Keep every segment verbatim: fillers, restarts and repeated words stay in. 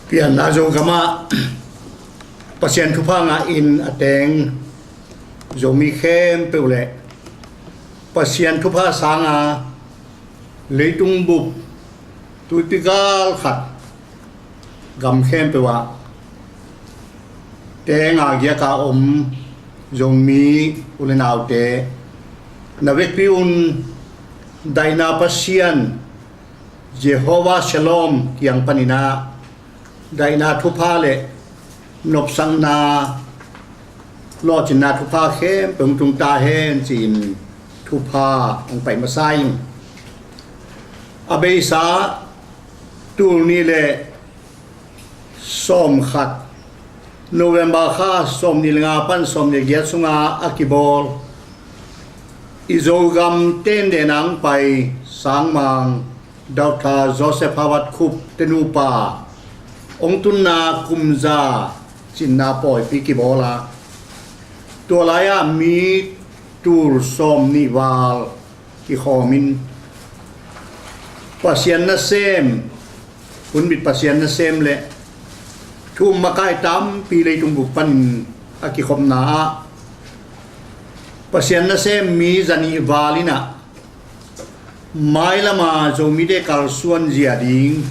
Pianna Zogamah Pasian thupha ngahin a teng Zomi khempeuh le Pasian thupha sanga leitung bup tuipi gal khat gam khempeuh ah teng a giaka om Zomi u le naute, na vekpi un daihna Pasian Jehovah Shalom kiang paninah daihna thupha le nopsakna lawhcinna thupha khempeuh hong tung ta hen ci-in thupha hong pai masa ing. A beisa tul nih le sawmkhat, November kha sawmnih le nga pan sawmnih le giat sunga a kibawl i Zogam tenden ang pai sangmang Doctor Joseph Howard Khup te nupa hong tunna kumza cinna pawipi kibawl a, tua lai-ah mi tul sawmnih val kikhawmin Pasian nasem, hunbit Pasian nasem le thu-um makai tampi leitung bup panin a kikhopna ah Pasian nasem mi zanih val inah mailama Zomite kalsuan zia ding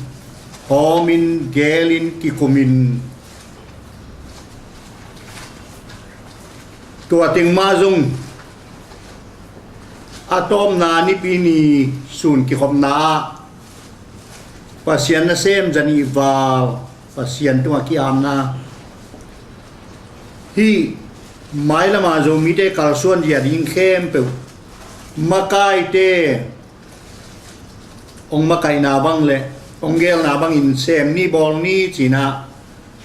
hawmin gelin kikumin, tua teng mah zong a tawpna Nipi ni sun kikhopna ah Pasian nasem zanih val Pasian tungah ki-apna, hih mailama Zomite kalsuan zia ding khempeuh makaite hong makaihna bang le hong gelna bangin sem ni bawl ni cinah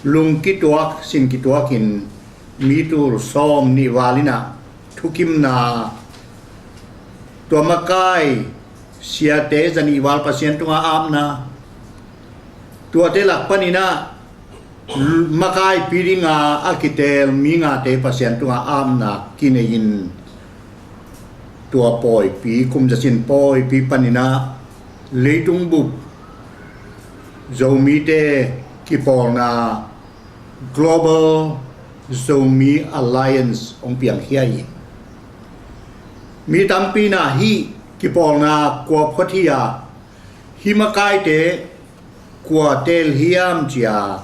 lung kituak sin kituakin mi tul sawmnih val inah thukimna, tua makai siate zanih val Pasian tungah apna, tuate lak paninah makaipi dinga a kiteel mi ngate Pasian tungah apna kinei-in, tua pawipi, kumzacin pawipi paninah leitung bup Zomite kipawlna Global Zomi Alliance hong piangkhia hi. Mi tampi inah hih kipawlna kua phuat hi a, hih makaite kua teel hiam cia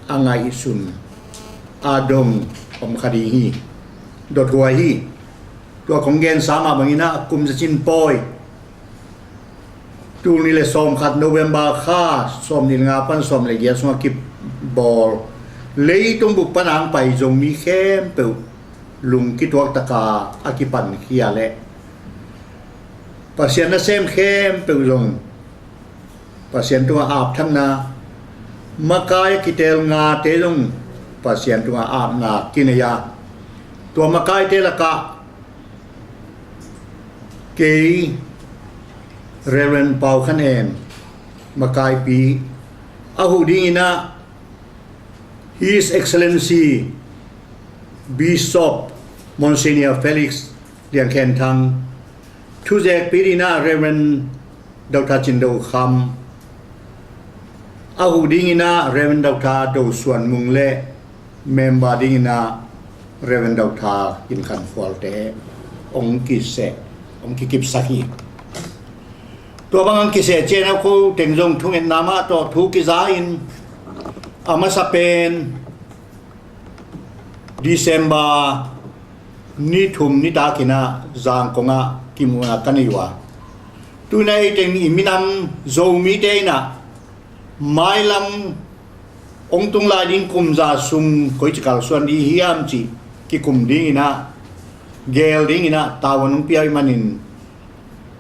a ngaihsun a dong om kha ding hi. Dothuai hi. Tua kong gensa mah banginah kumzacin pawi, tul nih le sawmkhat, November kha sawmnih le nga pan sawmnih le giat sungah kibawl leitung bup pan ang pai Zomi khempeuh lung kituak taka a kipankhia le Pasian nasem khempeuh zong Pasian tungah apthanna, makai a kiteel ngate zong Pasian tungah apna kinei a, tua makaite lakah kei Reverend Pau Khan En makaipi a huh dinginah His Excellency Bishop Monsignor Felix Lian Khen Thang, thuzekpi dinginah Reverend Doctor Cin Do Kham, a huh dinginah Reverend Doctor Do Suan Mung le member dinginah Reverend Doctor Kin Khan Khualte hong kiseh, hong kikipsak hi. Tua bang hong kiseh ciang a ko teng zong thungetna mah tawh thu kiza-in a masa pen December ni thum nitakinah Zangkongah kimuhna ka nei uh a, tuinah ei teng i minam Zomite inah mailam hong tung lai ding kumza sung koici kalsuan ding hiam cih kikum dinginah, geel dinginah tavuan hong pia ih manin,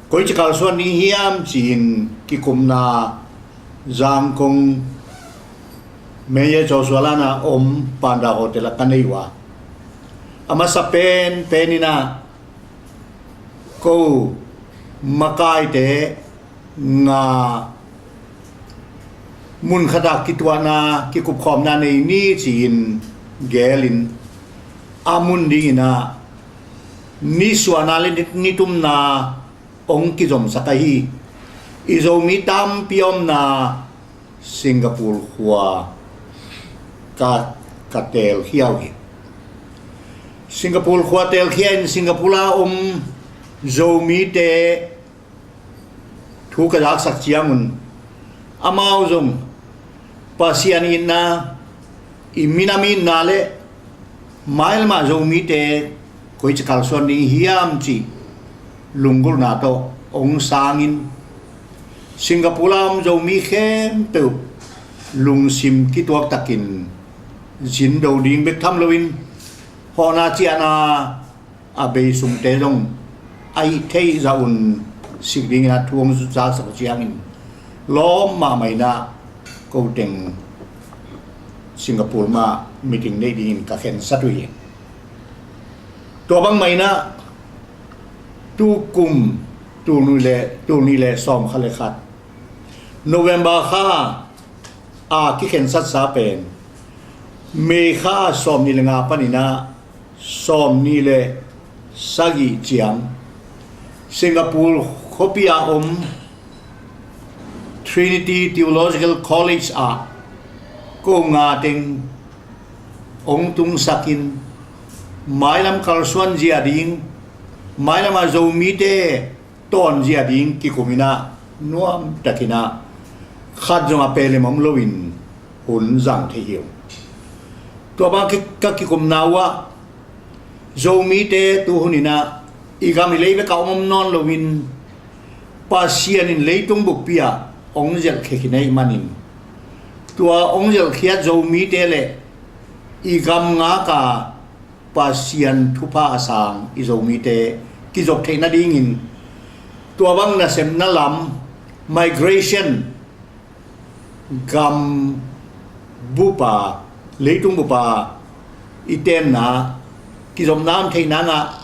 koici kalsuan ding hiam ci-in kikumna Zangkong Mayor Joshua Lan a om Panda Hotel ah ka nei uh a, a masa penpen inah ko makaite nga mun khatah kituahna kikupkhawmna nei ni ci-in geelin a mun dinginah nisuahna le nitumna hong kizomsak ahi. I Zomi tampi omna Singapore khua ka, ka teelkhia uh hi. Singapore khua teelkhia in Singapore a om Zomite thu ka zaksak ciangun, amau zong Pasian itna, i minam itna le mailamah Zomite koici kalsuan ding hiam cih lunggulhna tawh hong sangin, Singapore a om Zomi khempeuh lungsim kituaktakin zindo ding bek tham loin, hawhna ciahna a beisungte zong a hih theih zah un sik dingin a thu hong zaksak uh ciangin, lawm mahmah in ah ko teng Singapore mah meeting neih dingin ka khensat uh hi. Tua bangmah in ah tukum tul nih le, tul nih le sawmkhat le khat, November kha a kikhensatsa pen May kha sawmnih le nga panin ah sawmnih le sagih ciang Singapore khuapi a om Trinity Theological College ah ko nga teng hong tungsakin, mailam kalsuan zia ding, mailam a Zomite tawn zia ding kikum in ah nuamtakin ah khat zong a pelem om loin hun zang thei hi uh. Tua bang ki-, ka kikumna uh ah Zomite tu hun in ah i gam i lei bek a om om nawn loin, Pasian in leitung buppi ah hong zelhkhia khin ahih manin, tua hong zelhkhiat Zomite le i gam ngak a Pasian thupha a sang i Zomite kizop theih nadingin, tua bang nasepna lam, migration, gam bup a, leitung bup a i tenna, kizopna om theih nangah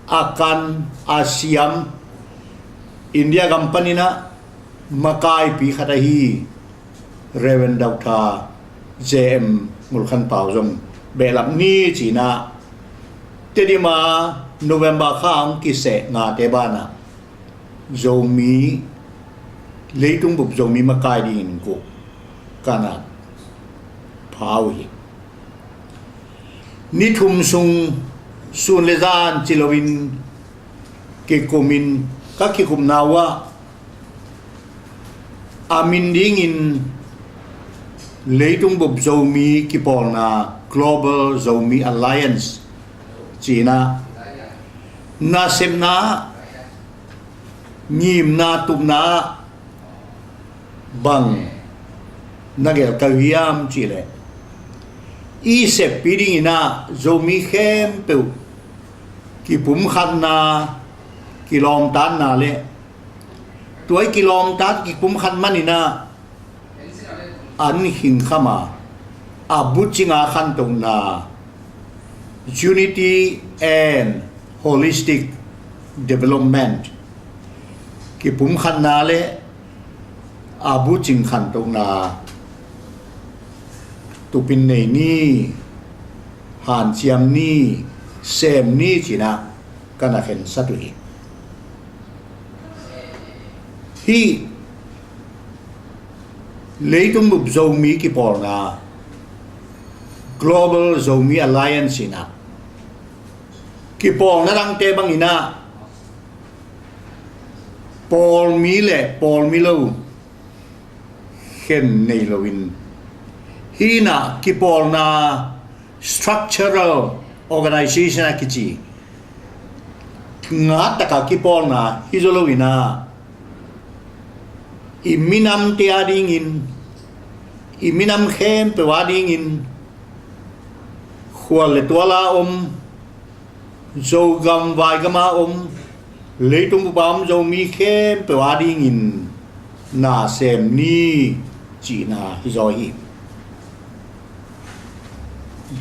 a kan a siam India gam panin ah makaipi khat ahi Reverend Doctor J M Ngul Khan Pau zong behlap ni ci-in ah, Tedim a November kha hong kiseh ngate banah Zomi, leitung bup Zomi makai dingin kuk ka na pha uh hi. Ni thum sung sun le zan ci loin kikumin, ka kikumna uh ah a min dingin leitung bup Zomi kipawlna, Global Zomi Alliance ci-in ah, nasepna, ngimna, tupna ah bang na gelh ka uh hiam cih leh, i seppi dingin ah Zomi khempeuh kipumkhatna, kilawmtatna le tua i kilawmtat kipumkhat manin ah an khingkham a, a bucing a khantohna, unity and holistic development, kipumkhatna le a bucing khantohna tupin nei ni, hanciam ni, sem ni ci-in ah ka na khensat uh hi. Hih leitung bup Zomi kipawlna, Global Zomi Alliance in ah, kipawlna dangte bangin ah pawlmi le pawlmi lo khen nei loin, hih in ah kipawlna, structural organization a kici, ngat taka kipawlna hi zaw loin ah, i minamte a dingin, i minam khempeuh a dingin, khual le tual a om, Zogam, Vaigam a om, leitung bup a om Zomi khempeuh a dingin na sem ni cihna hi zaw hi.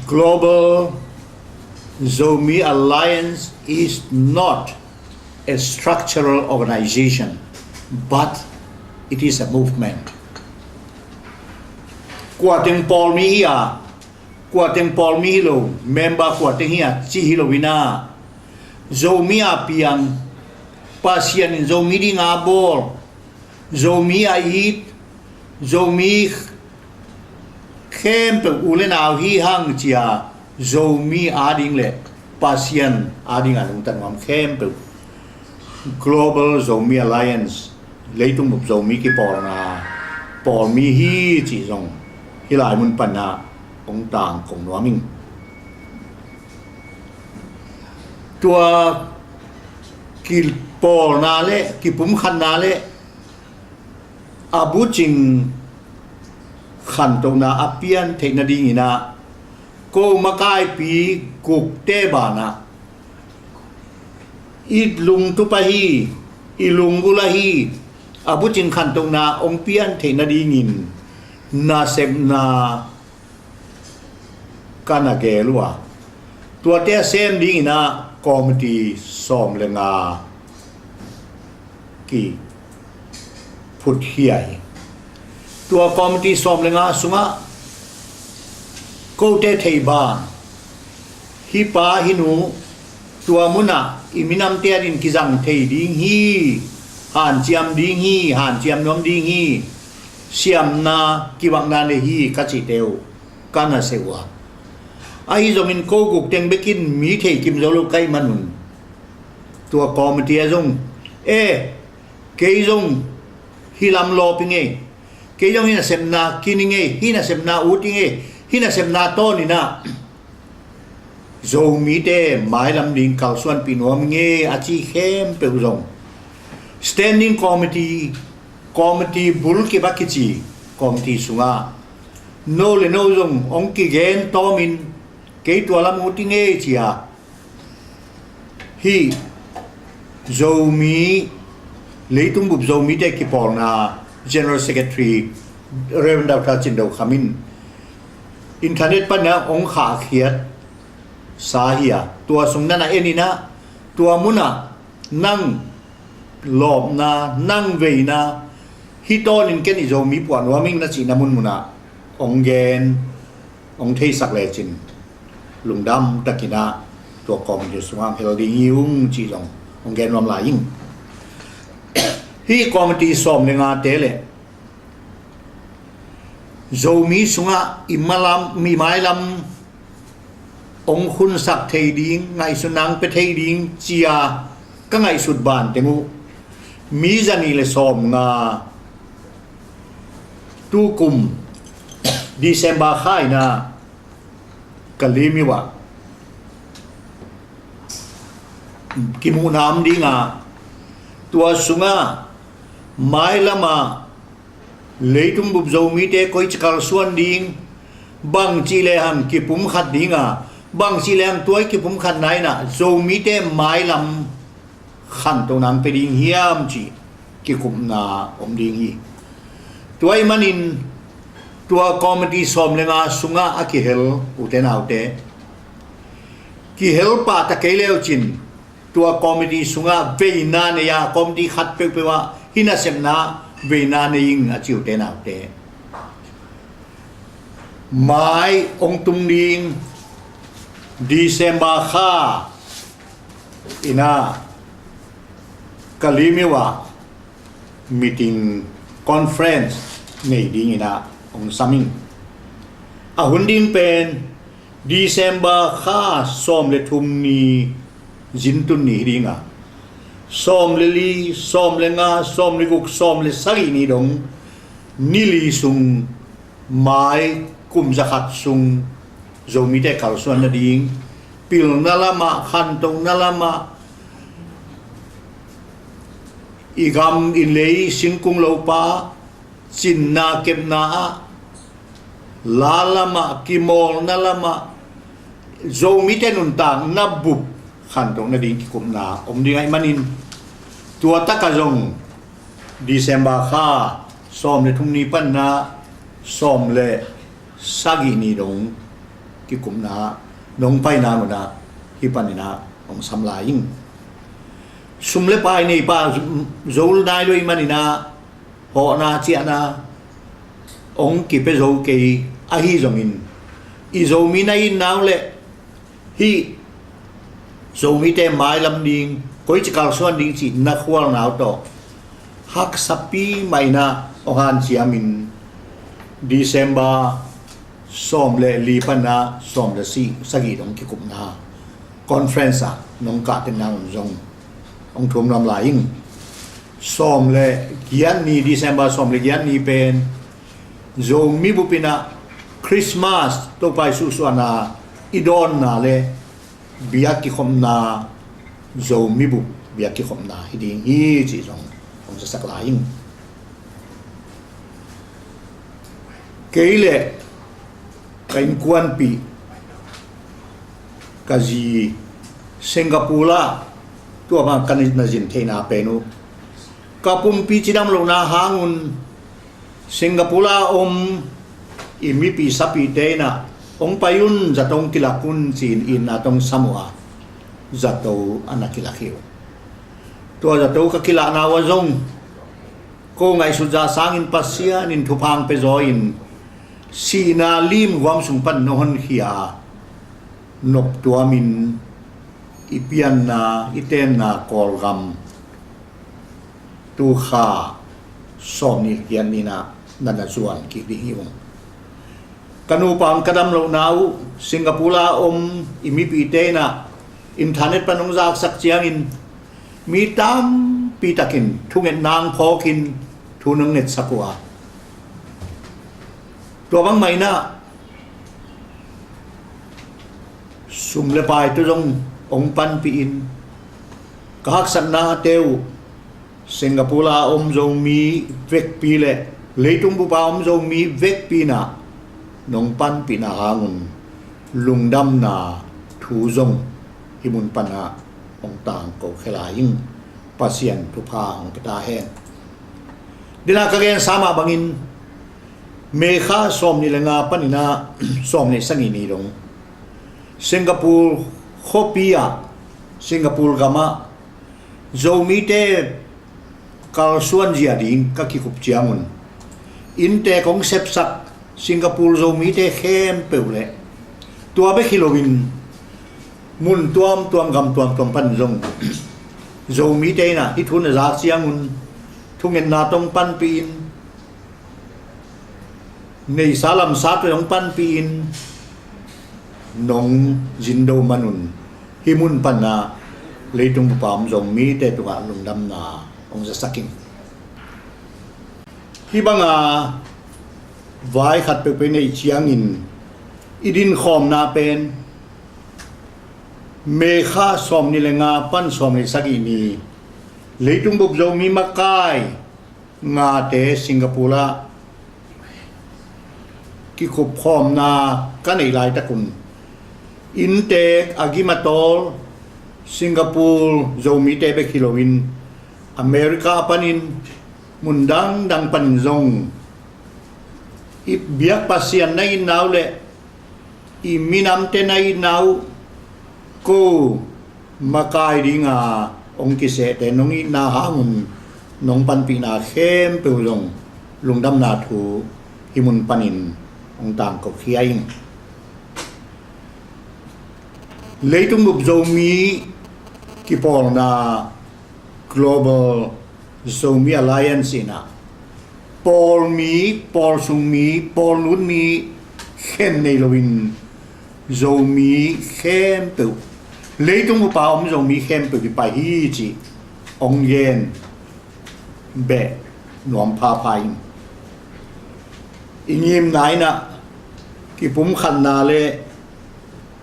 Global Zomi Alliance is not a structural organization, but it is a movement. Kua teng pawlmi hi a, kua teng pawlmi hi lo, member kua teng hi a, ci hi lo in ah, Zomi a piang, Pasian in Zomi ding a bawl, Zomi a it, Zomi khempeuh u le nau hi hang ci-a, Zomi ading le Pasian ading a lungtang nuam khempeuh Global Zomi Alliance, leitung bup Zomi kipawlna pawlmi hi cih zong hih lai mun panah hong tangko nuam ing. Tua kipawlna le kipumkhatna le a bucing khantohna a pian theih nadingin ah, ko makaipi gukte banah i lungtup ahi, i lunggulh ahi a bucing khantohna hong pian theih nadingin nasepna ka na gel uh a, tuate a sem dingin ah committee sawm le nga ki phut hi a hi. Tua committee sawm le nga sungah kote thei ban, hih pa hih nu tua munah i minamte adin kizang thei ding hi, hanciam ding hi, hanciam nuam ding hi, siamna kibakna nei hi ka cihte uh ka na seh uh a. Ahi zongin ko guk teng bekin mi thei kim zo lo ka hih manun, tua committee a zong, e, kei zong hih lam lawp ing ei, kei zong hih nasepna kin ing ei, hih nasepna ut ing ei, hih nasepna tawnin ah Zomite mailam ding kalsuanpih nuam ing ei a ci khempeuh zong standing committee, committee bul kip a kici committee sungah no le no zong hong kigen tawmin, kei tua lam ut ing ei ci-a, hih Zomi, leitung bup Zomite kipawlna General Secretary Reverend Doctor Cin Do Kham in internet panah hong khahkhiat sa hi a, tua sung na na en in ah, tua munah nang lawpna, nang veina, hih tawnin ken i Zomi puah nuam ing na cihna munmunah hong gen, hong theisak lecin lungdam takin ah tua committee sungah hong hel ding hi ung cih zong hong gen nuam lai ing. Hih committee sawm le ngate le Zomi sungah i malam, i mailam hong khunsak thei ding, ngaihsutna hong pia thei ding ci-a ka ngaihsut banteng uh mi zanih le sawm nga, tukum December kha in ah Kalaymyo ah kimuhna om ding a, tua sungah mailam ah leitung bup Zomite koici kalsuan ding, bangci lehang kipumkhat ding a, bangci lehang tua i kipumkhatna in ah Zomite mailam khantohna hong pia ding hiam cih kikupna om ding hi. Tua ahih manin tua committee sawm le nga sungah a kihel ute naute, kihel pahtak kei leucin tua committee sungah veina nei a, committee khat peuhpeuh ah hih nasepna veina nei ing a ci ute naute, mai hong tung ding December kha in ah Kalaymyo ah meeting, conference nei dingin ah hong sam ing. A hun ding pen December kha sawm le thum ni zintun ni hi ding a, sawm le li, sawm le nga, sawm le guk, sawm le sagih ni dong, ni li sung, mai kum zakhat sung Zomite kalsuan nading, pilna lamah, khantohna lamah, i gam i lei singkung lopa cinna kepna ah, la lamah, kimawlna lamah, Zomite nuntakna bup khantoh nading kikupna om ding ahih manin, tua takah zong December kha sawm le thum ni panna sawm le sagih ni dong kikupna nong paina ngunah hih paninah hong sam lai ing. Sum le pai neipa zo nai lo ahih maninah hawhna ciahna hong kipia zo kei ahi zongin, i Zomi na itna uh le hih Zomite mailam ding, koici kalsuan ding cih na khualna uh tawh Haksapi mah in ah hong hanciamin December sawm le li pan ah sawm le sagih dong kikupna conference ah nong kah teng nang un zong hong thum lam lai ing. Sawm le giat ni, December sawm le giat ni pen Zomi bup in ah Christmas, Topa i suhsuahna i dawnna le biak kikhopna, Zomi bup biak kikhopna hi ding hi cih zong hong zasak lai ing. Kei le ka innkuanpih, ka zi, Singapore ah tua bang ka na zin theihna pen uh, ka pumpi cidam lohna hang un Singapore ah om i mipih sapihte in ah hong pai un, zato hong kilak un ci-in itna tawh hong sam uh a, zato a na kilak hi uh. Tua zato ka kilahna uh ah zong ko ngaihsut zah sangin Pasian in thupha hong pia zaw in sihna limguam sung pan nong honkhia a, noptuamin i pianna i tenna Kawlgam tu kha sawm nih giat ni-in ah na na zuan kik ding hi ung. Ka nupa hong ka dam lohna uh Singapore ah om i mipihte in ah internet pan hong zaksak ciangin mi tampi takin thungetna hong phawkin thu nong ngetsak uh a, tua bangmah in ah sum le pai tawh zong hong panpih in, ka haksatnate uh Singapore ah om Zomi vekpi le leitung bup ah om Zomi vekpi in ah nong panpihna hang un lungdamna thu zong hih mun pan ah hong tangko khia lai ing. Pasian thupha hong pia ta hen. Dena ka gensa mah bangin May kha sawm nih le nga panin ah sawm nih sagih ni dong Singapore khuapi ah, Singapore gam ah Zomite kalsuan zia ding ka kikup ciangun innte kong sepsak Singapore Zomite khempeuh le tua bek hi loin mun tuamtuam, gam tuamtuam pan zong Zomite in ah hih thu na zak ciangun thungetna tawh hong panpih in, neihsa lamsa tawh hong panpih in nong zin do man un hih mun pan ah leitung bup ah om Zomite tungah lungdamna hong zasak ing. Hih banga vai khat peuhpeuh neih ciangin i dinkhawmna pen May kha sawm nih le nga pan sawm nih sagih ni leitung bup Zomi makai ngate Singapore ah kikupkhawmna ka neih laitakun innte a gim a tawl Singapore Zomite bek hi loin America panin mun dangdang panin zong i biak Pasian na itna uh le i minamte na itna uh ko makai dinga hong kisehte nong itna hang un nong panpihna khempeuh zong lungdamna thu hih mun panin hong tangko khia ing. Leitung bup Zomi kipawlna Global Zomi Alliance in ah pawlmi, pawlsungmi, pawlnutmi khen nei loin Zomi khempeuh, leitung bup ah om Zomi khempeuh i pai hi cih hong gen beh nuam phapha in, i ngimna in ah kipumkhatna le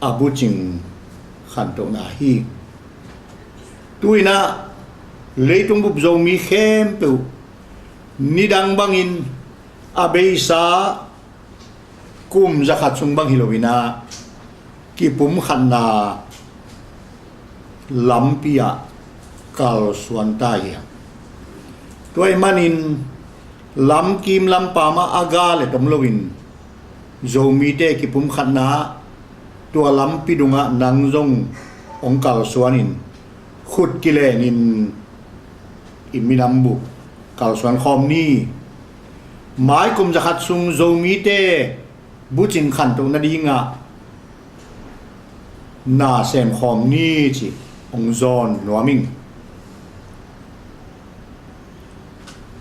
a bucing khantohna hi. Tu-in ah leitung bup Zomi khempeuh nidang bangin a beisa kum zakhat sung bang hi loin ah kipumkhatna lampi ah kalsuan ta hi. Tua ahih manin lamkim lampam ah a ga le tom loin Zomite kipumkhatna ah tua lampi dungah nang zong hong kalsuan in khut kilenin i minam bup kalsuan khawm ni. Mai kum zakhat sung Zomite bucing khantoh nadingah na sem khawm ni cih hong zawn nuam ing.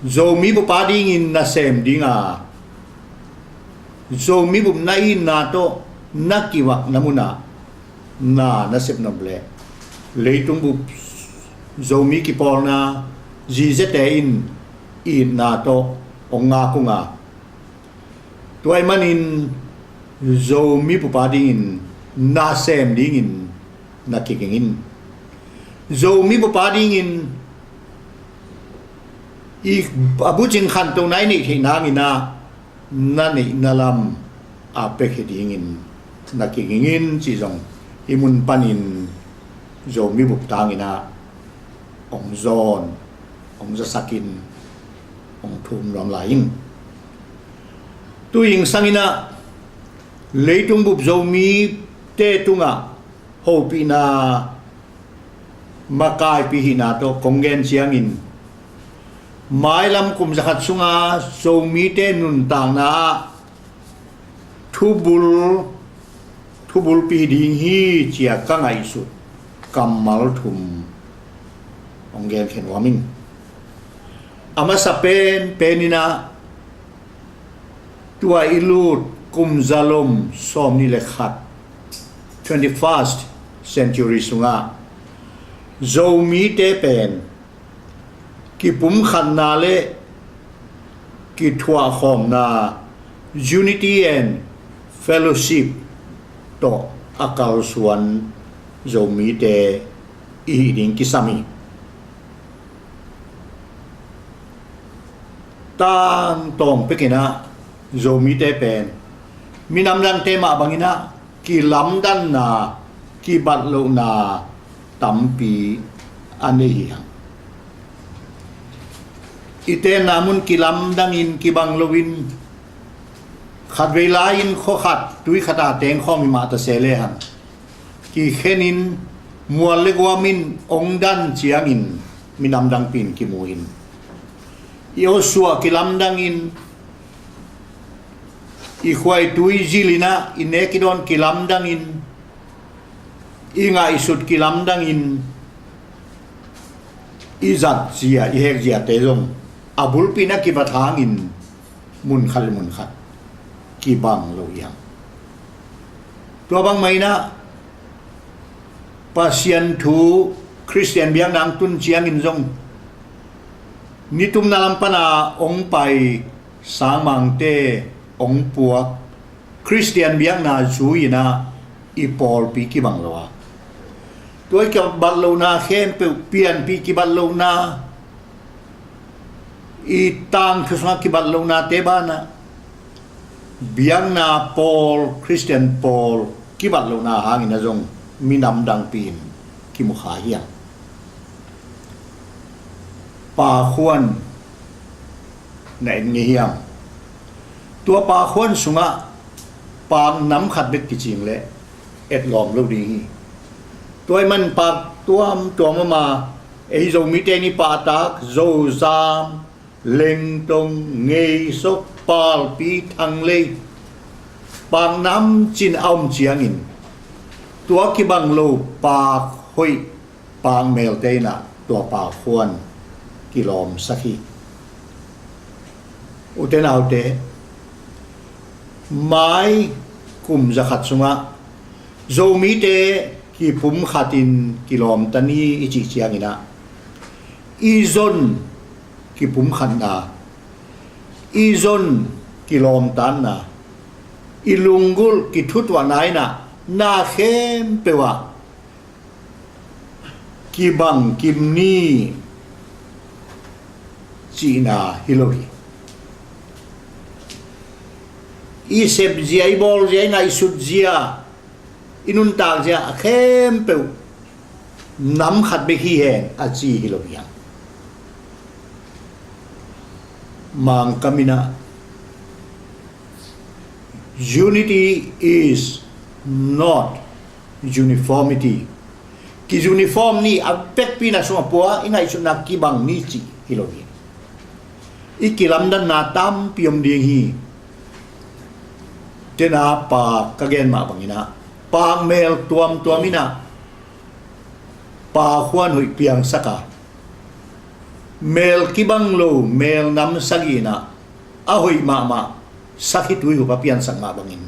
Zomi bup a dingin na sem dinga, Zomi bup na itna tawh na kivakna munah na na sep nop leh, leitung bup Zomi kipawlna ziziate in itna tawh hong ngak uh a, tua ahih manin Zomi bup a dingin na sem dingin na kiging in. Zomi bup a dingin i, a bucing khantohna i neih theih nangin ah, na neihna lam a pek hi dingin na kiging in, cih zong hih mun panin Zomi bup tangin ah hong zawn, hong zasak in, hong thum nuam lai ing. Tu-in sangin ah leitung bup Zomite tungah hopihna makaipih hihna tawh kong gen ciangin, mailam kum zakhat sunga Zomite nuntakna ah thubul, thubulpi ding hi ci-a ka ngaihsut kammal thum hong genkhen nuam ing. A masa pen, pen in ah, tua i lut kum zalom sawmnih le khat, twenty-first century sungah Zomite pen kipumkhatna le kithuahkhawmna, unity and fellowship tawh a kalsuan Zomite i hih ding kisam hi. Tangtawng pekin ah Zomite pen minam dangte mah bangin ah kilamdanna, kibatlohna tampi a nei hi hang. I tenna mun kilamdangin, kibang loin, khatvei lai-in khua khat, tui khat a tengkhawm hi mah ta se lehang, kikhenin mual le guamin hong dan ciangin minam dangpi in kimu in, i awsuah kilamdangin, i khuaitui zilin ah i nek i dawn kilamdangin, i ngaihsut kilamdangin, i zatzia, i hekziate zong a bulpi in a kivat hangin mun khat le mun khat kibang lo hi hang. Tua bangmah in ah Pasian thu Khristian biakna hong tun ciangin zong, nitumna lam pana hong pai sangmangte hong puak Khristian biakna zui-in ah i pawlpi kibang lo a, tua i kibatlohna khempeuh, pianpih kibatlohna, i tangthu sungah kibatlohnate banah, biakna pawl, Khristian pawl kibatlohna hangin ah zong minam dangpi in kimu kha hi hang. Pakhuan na et ngei hiam? Tua pakhuan sungah pak nam khat bek kicing leh etlawm lo ding hi. Tua ahih man pak tuamtuam om a, ei Zomite in i pahtak Zozam, Lengtong, Ngeisok, Palpi, Thanglei, pak nam cin a om ciangin, tua kibang lo pak hoih, pak melte in ah tua pakhuan kilawmsak hi. Ute naute, mai kum zakhat sungah Zomite kipumkhatin kilawmta ni i cih ciangin ah, i zon kipumkhatna, i zon kilawmtatna, i lunggulh kithutuahna in ah na khempeuh ah kibang kim ni cihna hi lo hi. I sepzia, i bawlzia, i ngaihsutzia, i nuntakzia a khempeuh nam khat bek hi hen a ci hi lo hi hang. Mangkam in ah, unity is not uniformity. Ki-uniform ni, a vekpi in a sung a pua i ngaihsutna kibang ni cih hi lo hi. I kilamdanna tampi om ding hi. Tena pak ka gen mah bangin ah, pak mel tuamtuam in ah pakhuan hoih piangsak a, Mel kibang lo, mel nam sagihna a hoih mahmah, sakhi tuihup a piansak mah bangin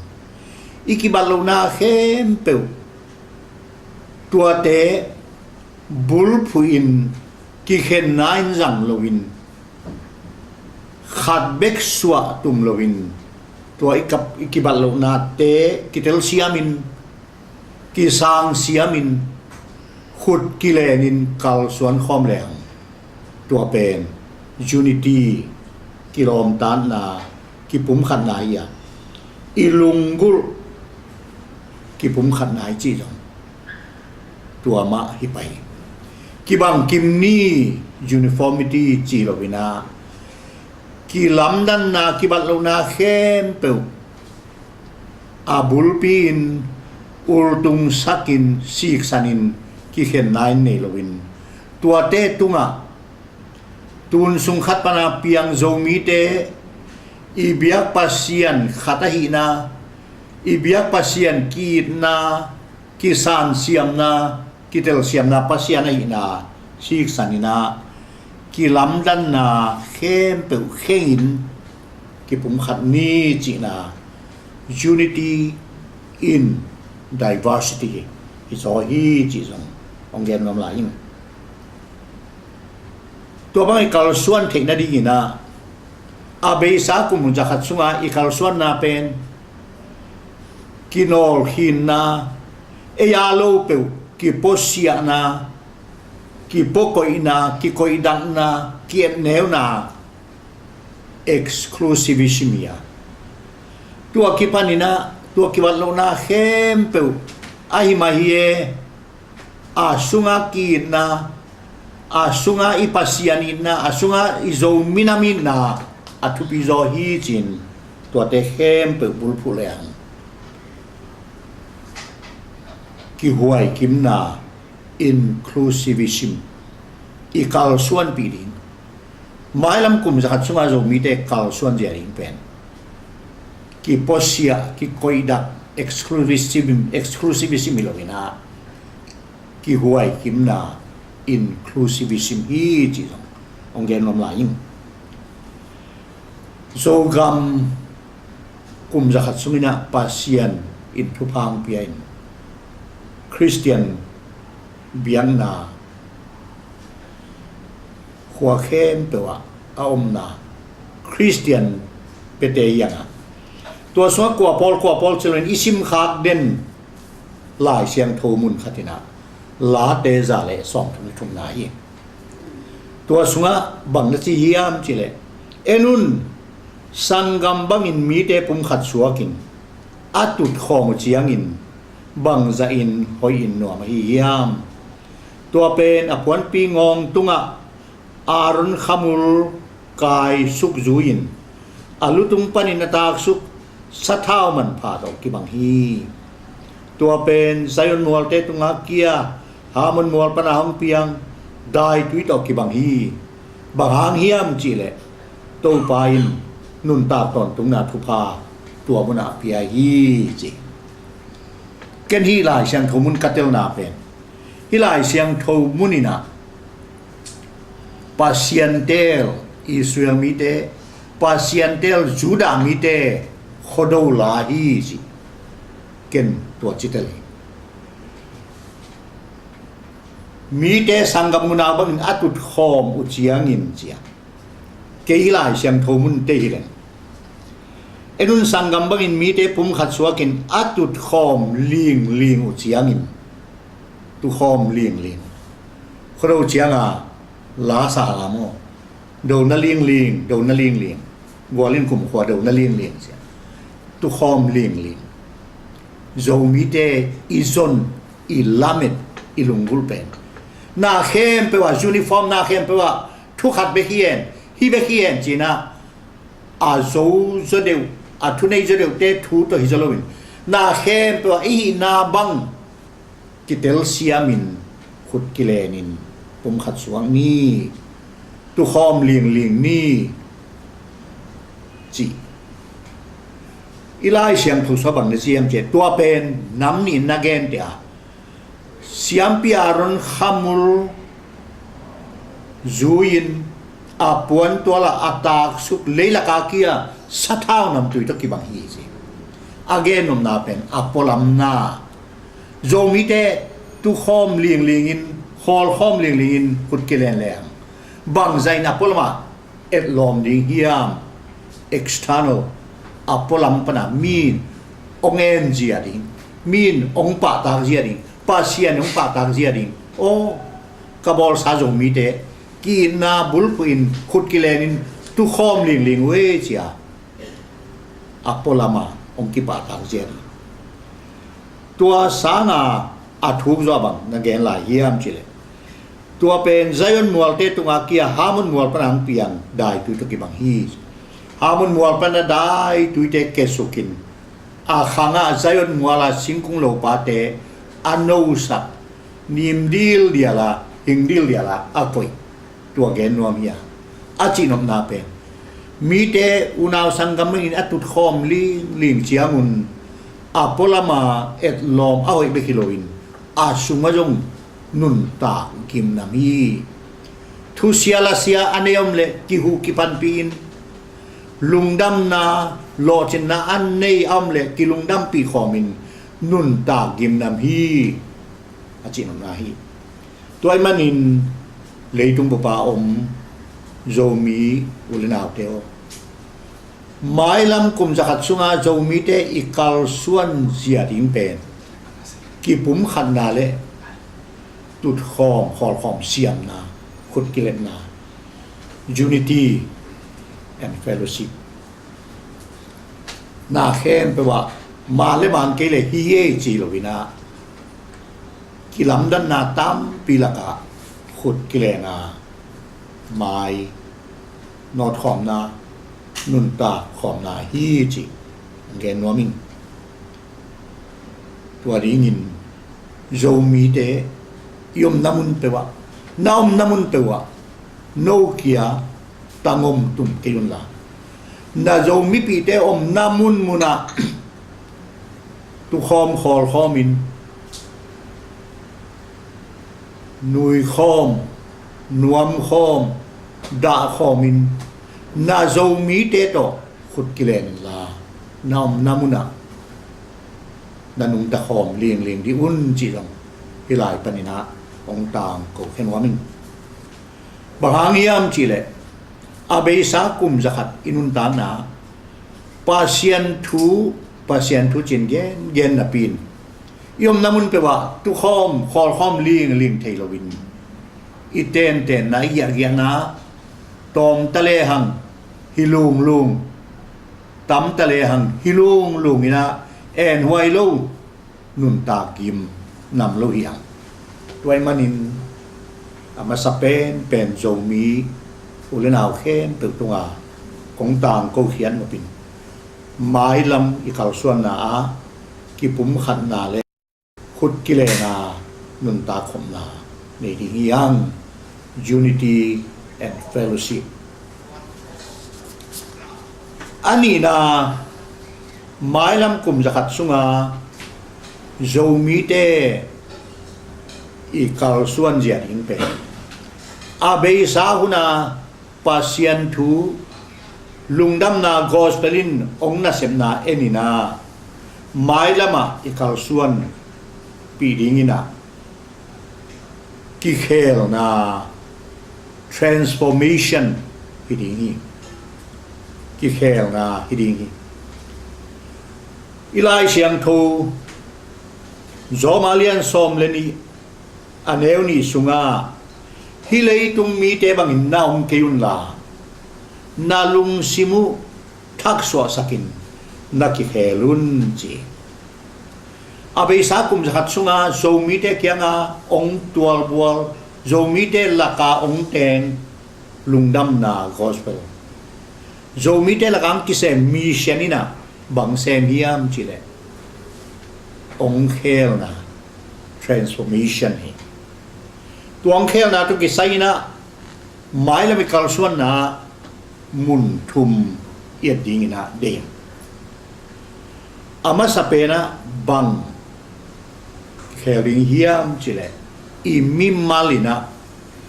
i kibat lohna khempeuh tuate bulphuhin kikhenna in zang loin, khat bek suah tum loin, tua i kap, i kibat lohnate kitelsiamin, kisangsiamin, khut kilenin kalsuan khawm lehang, tua pen unity, kilawmtatna, kipumkhatna hi a, i lunggulh kipumkhatna hi cih zong tua mah hi pah hi. Kibang kim ni, uniformity ci loin ah, kilamdanna, kibat lohna khempeuh a bulpi-in ultungsakin, siksanin, kikhenna in nei loin, tuate tungah tun sung khat pana piang Zomite i biak Pasian khat ahihna, i biak Pasian ki-itna, kisansiamna, kitelsiamna Pasian ahihna siksanin ah, kilamdanna khempeuh khengin kipumkhat ni cihna, unity in diversity hi zaw hi cih zong hong gen nuam lai ing. Tua bang i kalsuan theih nadingin ah, a beisa kum zakhat sunga i kalsuanna pen kinawlkhinna, ei a lo peuh kipuasiahna, kipuakoihna, kikoihdakna, ki-etneuna, exclusivism hi a, tua kipanin ah, tua kibat lohna khempeuh ahi mah hi e, a sunga ki-itna, a sunga i Pasian itna, a sunga i Zomi Nam itna a thupi zaw hi ci-in, tuate khempeuh bulphuh lehang kihuai kimna, inclusivism, i kalsuanpih ding. Mailam kum zakhat sunga Zomite kalsuan zia ding pen kipuasiah, kikoihdak, exclusivism, exclusivism hi loin ah, kihuai kimna, inclusivism hi cih zong hong gen nuam lai ing. Zogam kum zakhat sungin ah Pasian in thupha hong pia in, Khristian biakna khua khempeuh ah a omna Khristian pete hi a, tua sungah kua pawl, kua pawl ci loin i simkhak den Lai Siangtho mun khatin ah Late za le sawmthum le thumna hi. Tua sungah bang na ci hiam cih leh, en un, sanggam bangin mite pumkhat suakin a tutkhawm uh ciangin bangzahin hoihin nuam ahi hiam? Tua pen a puanpi ngawng tungah Aaron khamul kaisuk zui-in, a lutung panin a taksuk sathau manpha tawh kibang hi. Tua pen Zion mualte tunga kia, Hermon mual pana hong piang daitui tawh kibang hi. Bang hang hiam cih leh, Topa in nuntak tawntungna thupha tua munah pia hi, ci. Ken hih Lai Siangtho mun ka telna pen, hih Lai Siangtho mun in ah Pasian teel Israel mite, Pasian teel Judah mite khuado la hi, ci. Ken tua ci tel hi. Mite sanggam unau bangin a tutkhawm uh ciangin, ci a, kei hih Lai Siangtho mun tei hi leng, en un, sanggam bangin mite pumkhat suakin a tutkhawm lingling uh ciangin, tukhawm lingling, khuado cianga la sa la maw? Do na lingling, do na lingling. Gualin kumkhua do na lingling, ci a, tukhawm lingling. Zomite i zon, i lamet, i lunggulh pen, na khempeuh ah, uniform na khempeuh ah, thu khat bek hi hen, hih bek hi hen ci-in ah, a zo zaw deuh, a thunei zaw deuhte thu tawh hi zaw loin, na khempeuh ah i hihna bang kitelsiamin, khut kilenin pumkhat suak ni, tukhawm lingling ni, ci. I Lai Siangtho sungah bang na ci hiam cih leh, tua pen nam nih in na gente a, Siampi Aaron khamul zui-in, a puantual a, a taksuk leilak a kia sathau namtui tawh kibang hi ci. A gennopna pen a pualamna, Zomite tukhawm linglingin, khawlkhawm linglingin khut kilen leng bangzah in a pualam ah etlawm ding hiam? External, a pualam pana mi in hong en zia ding, mi in hong pahtak zia ding, Pasian in hong pahtak zia ding. Aw, ka bawlsa Zomite, ki-itna bulphuh in khut kilenin tukhawm lingling uh e cia a pualam ah hong kipahtak zia ding. Tua sanga a thuk zaw bang na gen lai hiam cileh, tua pen Zion mualte tunga kia Hermon mual pana hong piang daitui tawh kibang hi. Hermon mual pana daituite kesukin, a khangah Zion muala singkung lopate a nosak, nim dildiala, hing dildiala a koih. Tua gen nuam hi a, a cihnopna pen mite unau sanggam in a tutkhawm lingling ciangun a pualama etlawm a hoih bek hi loin a sungah zong nuntak gimnam hi. Thusia lasia a nei om leh kihu kipanpih in, lungdamna, lawhcinna a nei a om leh kilungdampih khawmin nuntak gimnam hi, a cihnopna hi. Tua ahih manin leitung bupa om Zomi u le naute aw, mailam kum zakhat sunga Zomite i kalsuan zia ding pen kipumkhatna le tutkhawm, khawlkhawm siamna, khut kiletna, unity and fellowship, na khempeuh ah man le man kei le hi ei ci loin ah, kilamdanna tampi lakah khut kilenna, mai nawtkhawmna, nuntak khawmna hi ci gen nuam ing. Tua dingin Zomite i omna mun peuh ah, na omna mun peuh ah, no kia tangom tum kei unla, na Zomipihte omna munmun ah tukhawm khawlkhawmin, nuikhawm, nuamkhawm, dahkhawmin, na Zomite tawh khut kilen inla, na omna mun ah na nungta khawm lingling dih un cih zong hih lai panin ah hong tangko khen nuam ing. Bang hang hiam cihleh, a beisa kum zakhat i nuntakna Pasian thu, Pasian thu cin gengen napi in i omna mun peuh ah tukhawm khawlkhawm lingling thei loin, i tentenna, i giahgiahna, tawmta lehang hi lunglung, tamta lehang hi lunglung in ah enhuai lo, nuntak gimnam lo hi ang. Tua ahih manin a masa penpen Zomi u le nau khempeuh tunga kong tangko khiat nopin, mailam i kalsuanna ah kipumkhatna le khut kilenna, nuntak khopna nei ding hi ang. Unity and fellowship. A nihna, mailam kum zakhat sunga Zomite i kalsuan zia ding pen a beisa huna Pasian thu, lungdamna gospel in hong nasepna en in ah, mailam ah i kalsuanpih ding in ah, kikhelna, transformation hi ding hi. Kikhelna hi ding hi. I Lai Siangtho Rom a lian sawm le nih, a neu nih sungah, hih leitung mite bangin na om kei unla, na lungsim uh thaksuahsakin na kikhel un ci. A beisa kum zakhat sunga Zomite kianga hong tualbual, Zomite laka hong teng lungdamna gospel, Zomite laka hong kisem mission in ah bang sem hiam cihleh, hong khelna, transformation hi. Tua hong khelna tawh kisai in ah, mailam i kalsuanna mun thum i et ding in ah deih. A masa pen ah bang kikhel ding hiam cihleh, i mimal in ah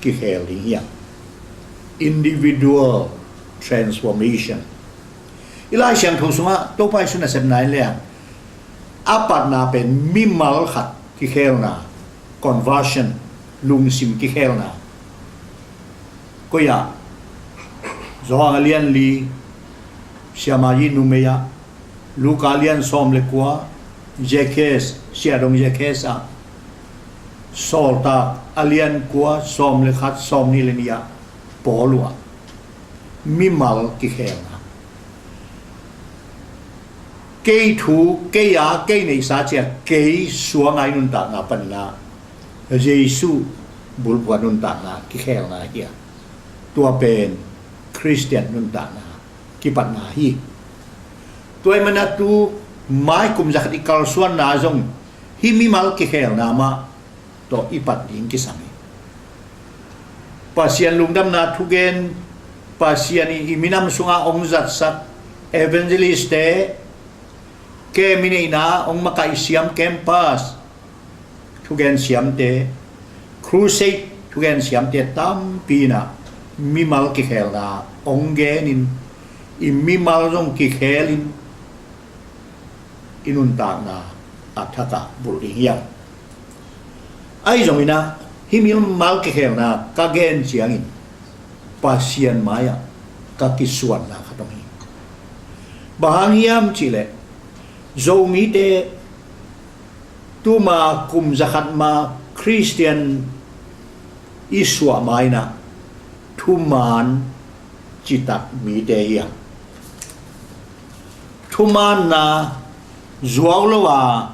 kikhel ding hi ang. individual transformation. I Lai Siangtho sungah Topa Jesu nasepna in leng a patna pen mimal khat kikhelna, conversion, lungsim kikhelna. Koi ah? Johan a lian li, siamah i numei ah, Luka a lian sawm le kua, Zacchaeus, siahdong Zacchaeus ah, Sawltak a lian kua, sawm le khat, sawm nih le nih ah, Paul uh ah, mimal kikhelna. Kei thu, kei a, kei neihsa cia, kei suanga i nuntakna panin ah, Jesu bulphuh a nuntakna kikhelna hi a, tua pen Khristian nuntakna kipatna hi. Tua ahih manin tu mai kum zakhat i kalsuanna zong hih mimal kikhelna mah tawh i pat ding kisam hi. Pasian lungdamna thugen, Pasian in i minam sungah hong zatsak evangelist-te, kem i neihna hong makaih siam campus thugen siamte, crusade thugen siamte tampi in ah mimal kikhelna hong genin, i mimal zong kikhelin i nuntakna a thak ah bulh ding hi hang. Ahi zongin ah hih mimal kikhelna ka gen ciangin Pasian mai-ah ka kisuanna khat om hi. Bang hang hiam cihleh, Zomite tuma kum zakhat ma Khristian i suah ma-in ah thuman citak mite hi hang. Thumanna zuau lo a,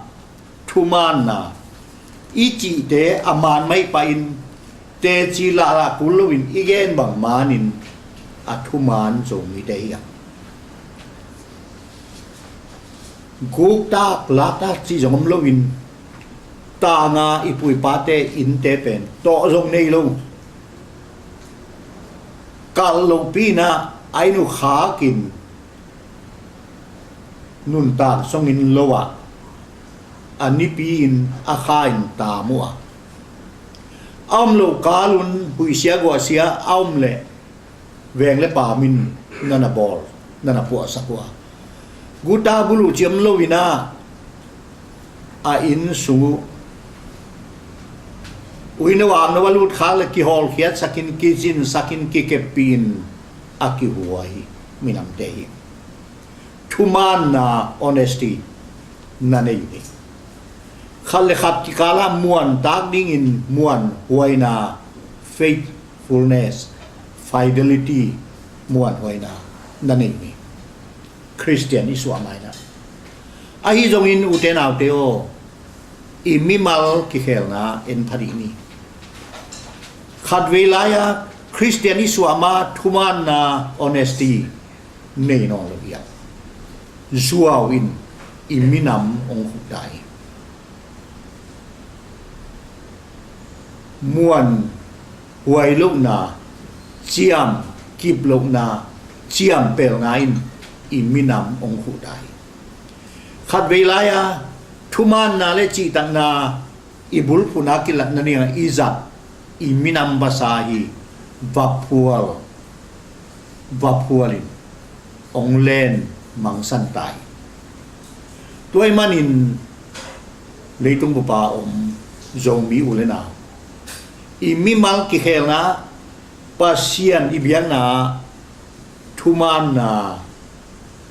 thumanna i cihte a man mah hi pahin teci lahlah kul loin i gen bang manin a thuman Zomite hi hang. Guktak laktak cih zong om loin, tanga i pu i pate innte pen tawh zong nei lo, kalh lohpi-in ah a inn uh khakin nuntak zongin lo ah, a nipi-in a kha-in tam uh a, a om loh kalun huihsia guahsia a om leh veng le paam in na na bawl, na na puahsak uh a, guta buluh ci om loin ah a inn sung uh uino amno a lut khak leh kihawlkhiatsakin, kizinsakin, kikeppihin a kihuai minamte hi. Thumaanna, honesty, na nei uh hi. Khat le khat kikalah muantak dingin muanhuaina, faithfulness, fidelity, muanhuaina na nei uh hi. Khristian i suah ma-in ah. Ahi zongin ute naute aw, i mimal kikhelna en pha dih ni. Khatvei lai-a Khristian i suah ma thumaanna, honesty, nei nawn lo hi a, zuau in i minam hong khuh ta hi. Muanhuai lohna, ciam kip lohna, ciampelna in i minam hong khuh ta hi. Khatvei lai-a thumaanna le cihtakna i bulphuhna kilatna dingah i zat i minam vasa hi. Vaphual, vaphualin hong len mangsan ta hi. Tua ahih manin leitung bup a om Zomi u le nau, i mimal kikhelna, Pasian i biakna thumaanna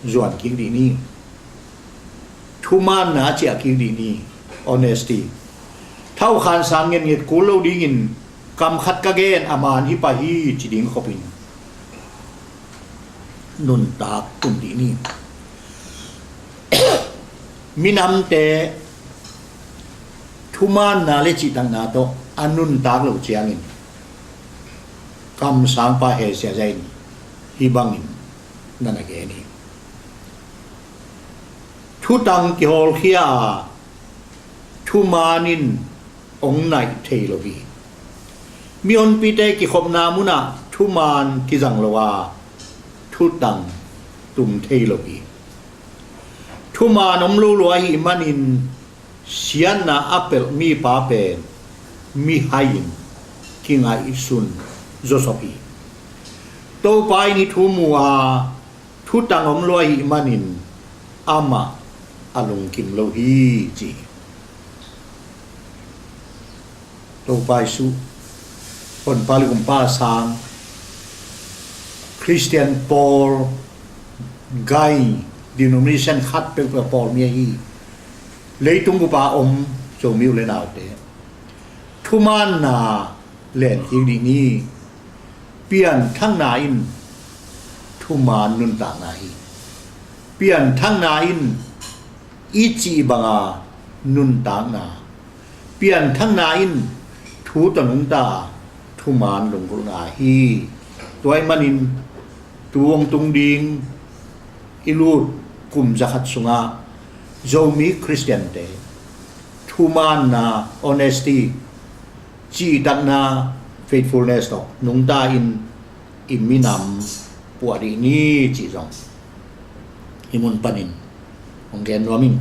zuan kik dih ni. Thumaanna a ciah kik dih ni. Honesty. Thaukhan sang ngetnget kul lo dingin kam khat ka gen a man hi pah hi ci ding khopin nuntak tum dih ni. Minamte thumaanna le cihtakna tawh a nuntak loh ciangin kamsangpa Hesia Zai in hih bangin na na gen hi. Thutang kihawlkhia a, thumaan in hong naih thei lo hi. Mihonpite kikhopna munah thumaan kizang lo a, thutang tum thei lo hi. Thumaan om lo lua ahih manin siatna a pelh mipa pen mihai-in kingaihsun zawsop hi. Topa in hih thu mu a, thutang om lua ahih manin amah a lungkim lo hi, ci. Topa Jesu honpa le kumpa a sang Khristian pawl, gai, denomination khat peuhpeuh a pawlmi ahi leitung bup a om Zomi u le naute, thumaanna len kik dih ni. Pianthakna in thumaan nuntakna hi. Pianthakna in i cih banga nuntakna, pianthakna in thu tawh nungta thumaan lunggulhna hi. Tua ahih manin tu hong tung ding i lut kum zakhat sungah Zomi Khristiante thumaanna, honesty, cihtakna, faithfulness tawh nungta in i minam puah dih ni, cih zong hih mun panin hong gen nuam ing.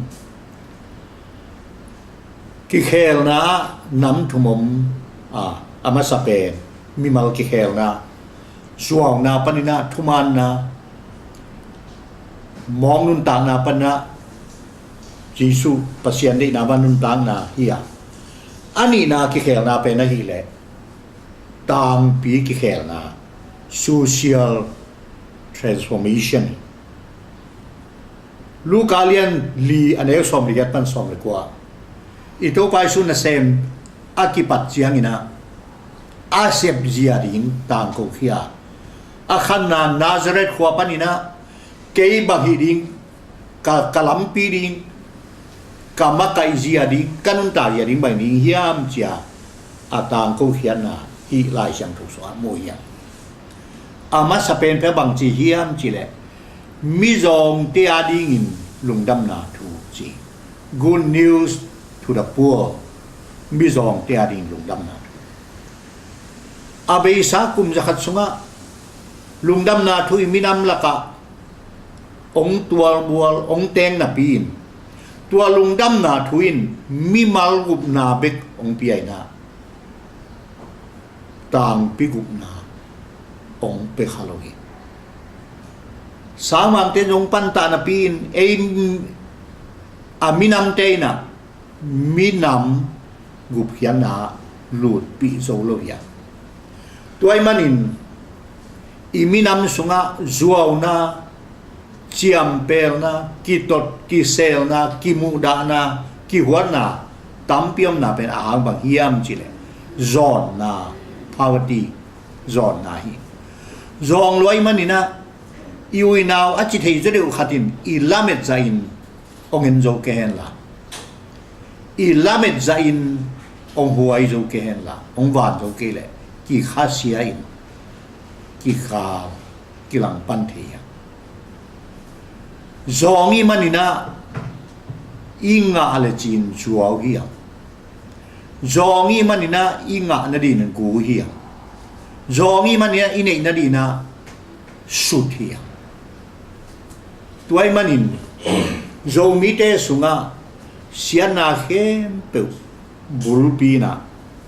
Kikhelna ah nam thum om a, a masa pen mimal kikhelna, zuauna panin ah thumaanna, mawng nuntakna panin ah Jesu Pasian deihna bang nuntakna hi a, a nihna kikhelna pen ahih leh tangpi kikhelna, social transformation. Luka lian li a neu sawm le giat pan sawm le kua, i Topa Jesu nasem a kipat ciangin ah a sepzia ding tangkokhia, a khanna Nazareth khua panin ah kei bang hih ding, ka, ka lampi ding, ka makaih zia ding, ka nuntak zia ding bang ding hiam, ci a a tangkokhiatna hih Lai Siangtho sungah mu hiam? A masa pen pen bangci hiam cih leh mizawngte a dingin lungdamna thu, ci. Good news to the poor. Mizawngte a dingin lungdamna thu. A beisa kum zakhat sungah lungdamna thu i minam lakah hong tualbual, hong teng napi in, tua lungdamna thu in mimal gupna bek hong pia in ah, tangpi gupna hong pia kha lo hi. Sangmangte in hong pantah napi in, ei a minamte in ah minam gupkhiatna lutpih zo lo hi a. Tua ahih manin i minam sungah zuauna, ciampelna, kitot kiselna, kimuhdahna, kihuatna tampi omna pen a hang bang hiam cih leh zawnna, poverty, zawnna hi. Zawng lua ahih manin ah i u i nau a ci thei zaw deuh khat in i lamet zahin hong en zo kei hen la, i lamet zahin hong huai zo kei hen la, hong van zo kei leh kikhasia in kikal, kilangpan thei hi a. Zawng ahih manin ah i ngah le cin zuau hi a. Zawng ahih manin ah i ngah nadin gu hi a. Zawng ahih manin ah i neih nadin ah sut hi a. Tua ahih manin Zomite sungah siatna khempeuh bulpi in ah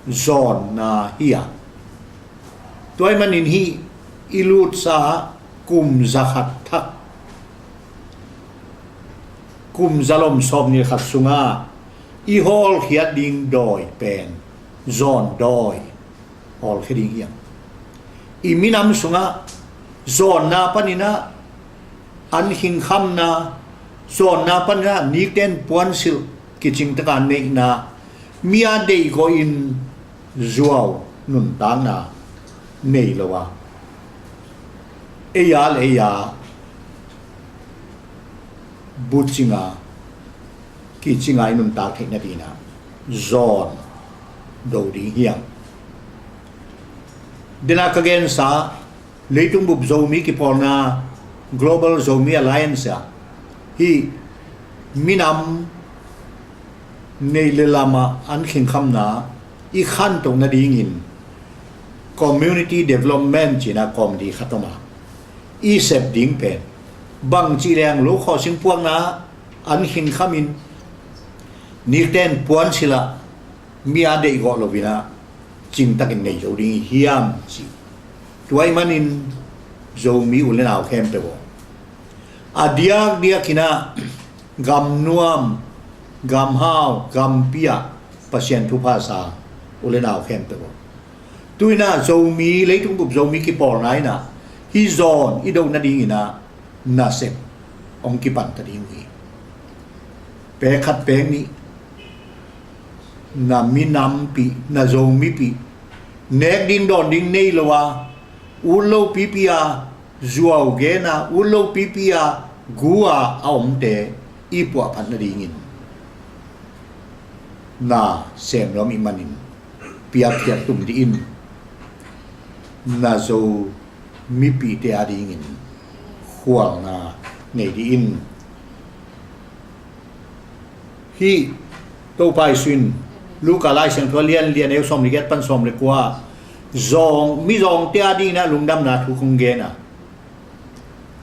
zawnna hi a. Tua ahih manin hih i lutsa kum zakhat thak, kum zalom sawmnih khat sungah i hawlkhiat ding dawi pen zawn dawi hawlkhia ding hiam? I minam sungah zawnna panin ah an khingkhamna, zawnna panin ah nikten puansilh kicingtaka neihna, mi a deihgawh in zuau nuntakna nei lo a, ei a le ei a bucing a, kicing a i nuntak theih nadin ah zawn do ding hiam? Dena ka gensa leitung bup Zomi kipawlna Global Zomi Alliance ah hih minam neih le lam ah an khingkhamna i khantoh nadingin community development cih a committee khat om a, i sep ding pen bangci leng lo khawh sing puakna an khingkham in nikten puansilh ah mi a deihgawh lo in ah cingtakin nei zo ding hiam ci. Tua ahih manin Zomi u le nau khempeuh aw, a diakdiak in ah gamnuam, gamhau, gampi ah Pasian thupha sa u le nau khempeuh aw, tu in ah Zomi, leitung bup Zomi kipawlna in ah hih zawn i do nading in ah nasep hong kipan ta ding uh hi. Pek khat pek nih, na minampih, na Zomipih, nek ding dawn ding nei lo a, ut lopipi a, zuau gen a, ut lopipi a, gu a a omte i puahphat nadingin na sem nuam ih manin piakkhiat tum dih in. Na Zomipihte adingin khualna nei dih in. Hih Topa Jesu in Luka Lai Siangtho a lian li, a neu sawm le giat pan sawm le kua, zawng, mizawngte adingin ah lungdamna thu kong gen a,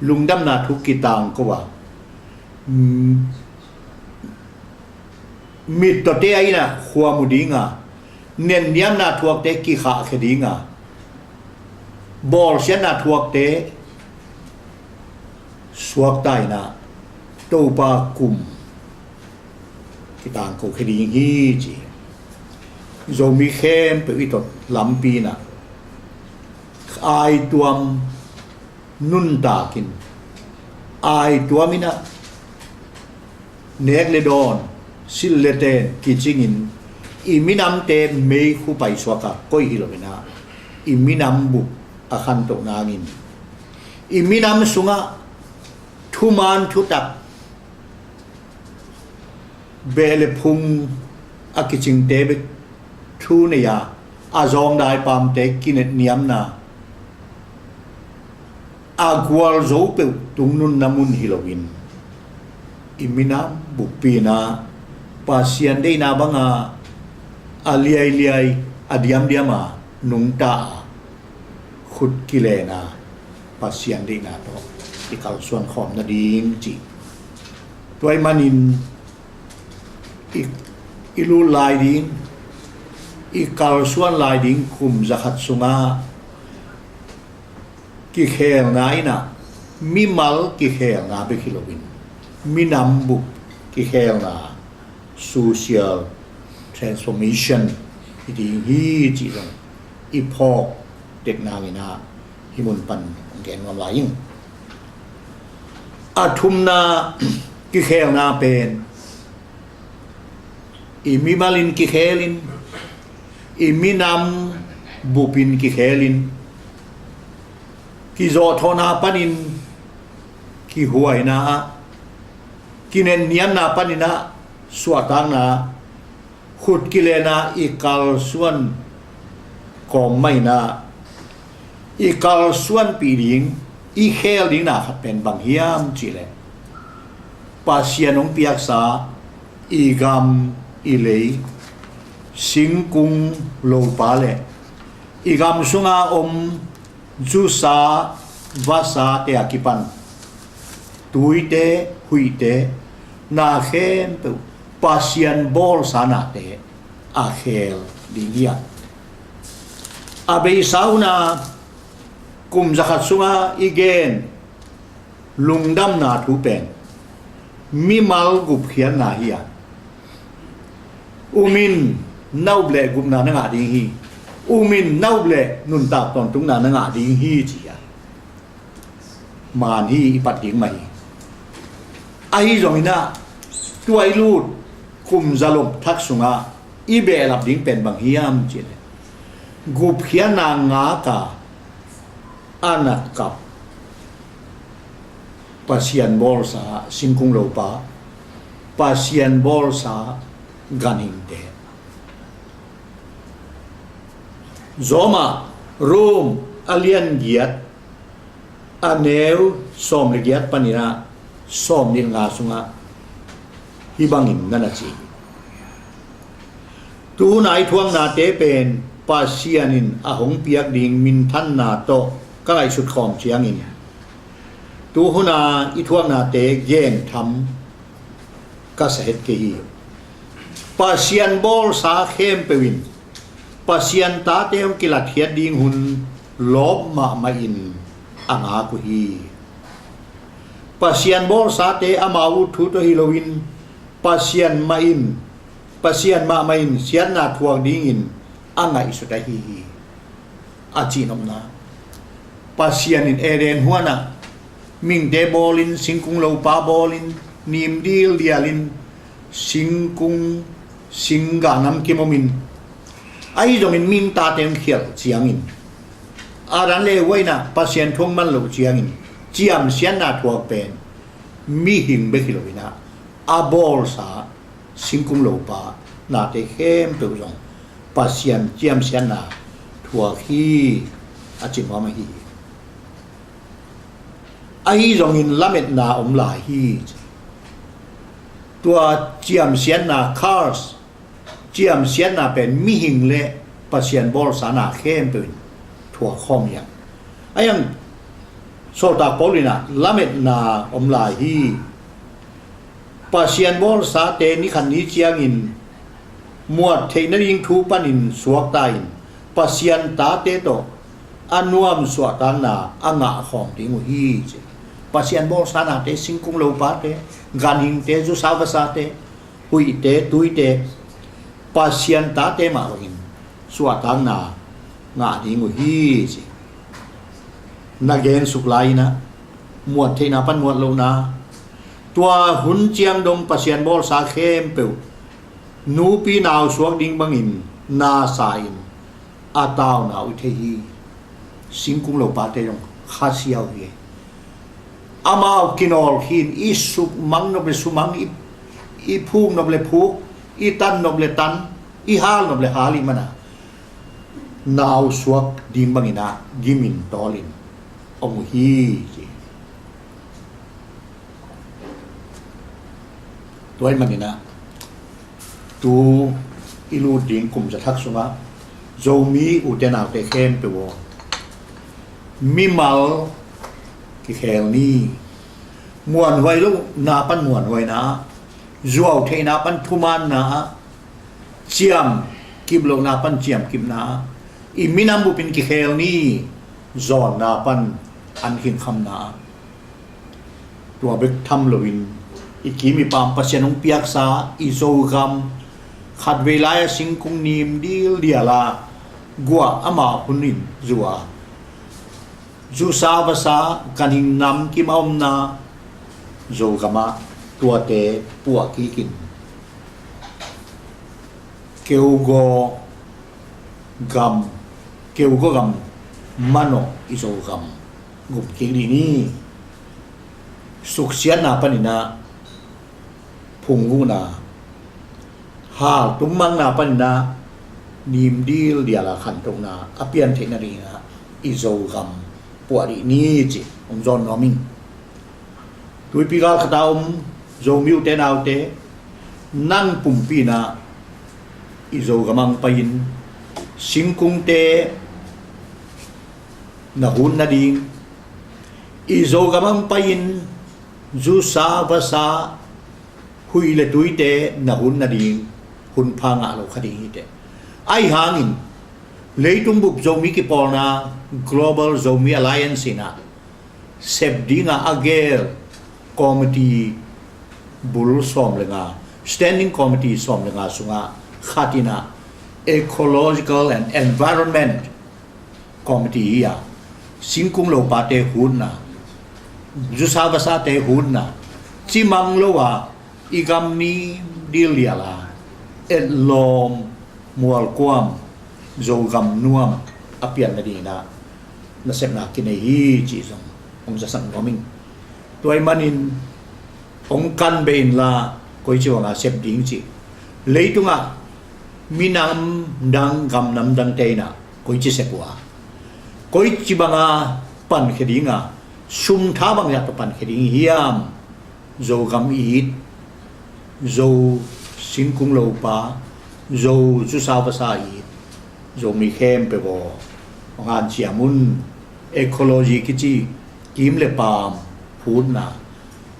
lungdamna thu kitangko a, mm, mittawte a in ah khua mu ding a, nenniamna thuakte kikhahkhia ding a, bawlsiatna thuakte suakta in ah Topa kum kitangkokhia ding hi ci. Zomi khempeuh i tot lampi in ah aituam nuntakin, aituam in ah nek le dawn, silh le ten kicingin, i minamte meikhu paisuak a koih hi lo in ah, i minam bup a khantoh nangin, i minam sungah thuman thutak, beh le phung a kicingte bek thu nei a, a zawngdai pamte kinetniamna a gualzo peuh tungnunna mun hi loin, i minam buppi in ah Pasian deihna banga a liailiai, a diamdiam a nungta a, khut kilen a, Pasian deihna tawh i kalsuan khawm nading cih. Tua ih manin i, i lut lai ding, i kalsuan lai ding kum zakhat sungah kikhelna in ah mimal kikhelna bek hi loin, minam bup kikhelna, social transformation hi ding hi cih zong i phawk tek nangin ah hih mun pan gen nuam lai ing. A thumna kikhelna pen i mimal in kikhel in, i minam bup in kikhel in, kizawhthawhna panin kihuaina ah, kinenniamna panin ah suahtakna ah, khut kilen a i kalsuan kawm mah in ah, i kalsuanpih ding, i khel ding na khat pen bang hiam cih leh, Pasian hong piaksa i gam, i lei, singkung, lopa le i gam sunga om zusa, vasate a kipan tuite, huihte, na khempeuh Pasian bawlsa nate a khel ding hi a. A beisa un ah kum zakhat sunga i gen lungdamna thu pen mimal gupkhiatna hi a, um in, na up leh gupna na ngah ding hi, um in, na up leh nuntak tawntungna na ngah ding hi ci a, man hi i pat ding mah hi. Ahi zongin ah tua i lut kum zalop thak sungah i behlap ding pen bang hiam cih leh, gupkhiatna ngak a, a na kap Pasian bawlsa singkung lopa, Pasian bawlsa ganhingte. Zawmah Rom a lian giat, a neu sawm le giat panin ah sawm nih le nga sungah hih bangin na na ci. Tu hun a i thuaknate pen Pasian in a hong piak ding minthanna tawh ka ngaihsut khawm ciangin, tu hun a i thuaknate gentham ka sa het kei hi. Pasian bawlsa khempeuh in Pasian tate hong kilatkhiat ding hun lawp mahmah in, a ngak uh hi. Pasian bawlsate amau uh thu tawh hi loin Pasian mah in, Pasian mahmah in siatna thuak dingin a ngaihsut ahi hi. A cihnopna, Pasian in Eden huanah mingte bawlin, singkung lopa bawlin, nim dildialin, singkung, singgah namkim omin, ahi zongin mihing tate hong khialh ciangin, Adam le Eva in ah Pasian thu hong man loh ciangin ciamsiatna thuak pen mihing bek hi loin ah, a bawlsa singkung lopa nate khempeuh zong Pasian ciamsiatna thuak hi, a ci nuam ahi hi. Ahi zongin lametna om lai hi. Tua ciamsiatna, curse, ciamsiatna pen mihing le Pasian bawlsa na khempeuh in thuak khawm hi hang. Ahi hang sawltak Paul in ah lametna om lai hi. Pasian bawlsate ni khat ni ciangin muat theih nading thu panin suakta in Pasian tate tawh a nuam suahtakna a ngah khawm ding uh hi, ci. Pasian bawlsa nate, singkung lopate, ganhingte, zusa vasate, huihte, tuite, Pasian tate mah bangin suahtakna ngah ding uh hi, ci. Na gensuk lai-in ah muat theihna pan muat lohna, tua hun ciang dong Pasian bawlsa khempeuh nupi nau suak ding bangin nasa in a tauna uh thei hi. Singkung lopate zong khasia uh hi. Amau kinawl khin, i sumang nop le sumang, i, i phuk nop le phuk, i tan nop le tan, i hal nop le hal i mana nau suak ding bangin ah gimin tawlin om uh hi, ci. Tua ahih manin ah tu i lut ding kum za thak sungah Zomi ute naute khempeuh aw, mimal kikhel ni. Muanhuai lohna pan muanhuaina ah, zuau theihna pan thumaanna ah, ciam kip lohna pan ciam kipna ah, i minam bupin kikhel ni. Zawnna pan an khinkhamna ah, tua bek tham loin i kim i pam Pasian hong piaksa i Zogam, khatvei lai-a singkung nim dildial a, guah ama hun in zu a, zusa vasa, ganhing namkim a omna Zogam ah tuate puah kikin Keugaw gam, Keugaw gam manawh i Zogam gum kik dih ni. Suksiatna panin ah phungguhna, haltum mangna panin ah nim dildial a khantohna a pian theih nadingin ah i Zogam puah dih ni, ci hong zawn nuam ing. Tuipi gal khat a om Zomi ute naute, nang pumpi in ah i Zogam ah hong pai-in singkungte na hut nading, i Zogam ah hong pai-in zusa vasa, huih le tuite na hut nading hun pha ngah lo kha ding hi teh. Ahi hangin leitung bup Zomi kipawlna, Global Zomi Alliance in ah sep dinga a gel committee bul sawm le nga, standing committee sawm le nga sungah khat in ah Ecological and Environment Committee hi a, singkung lopate hutna, zusa vasate hutna, cimang lo a, i gam nim dildial a, etlawm, mualkuam, Zogam nuam a pian nadingin ah nasepna kinei hi, cih zong hong zasak nuam ing. Tua ahih manin hong kan beh inla, koici banga sep ding cih, leitungah minam dang, gam nam dangte in ah koici sep uh a, koici banga pankhia ding a, sum tha bangzah tawh pankhia ding hiam? Zogam it, Zo singkung lopa, Zo zusa vasa it Zomi khempeuh aw, hong hanciam un. Ecology kici kim le paam hutna,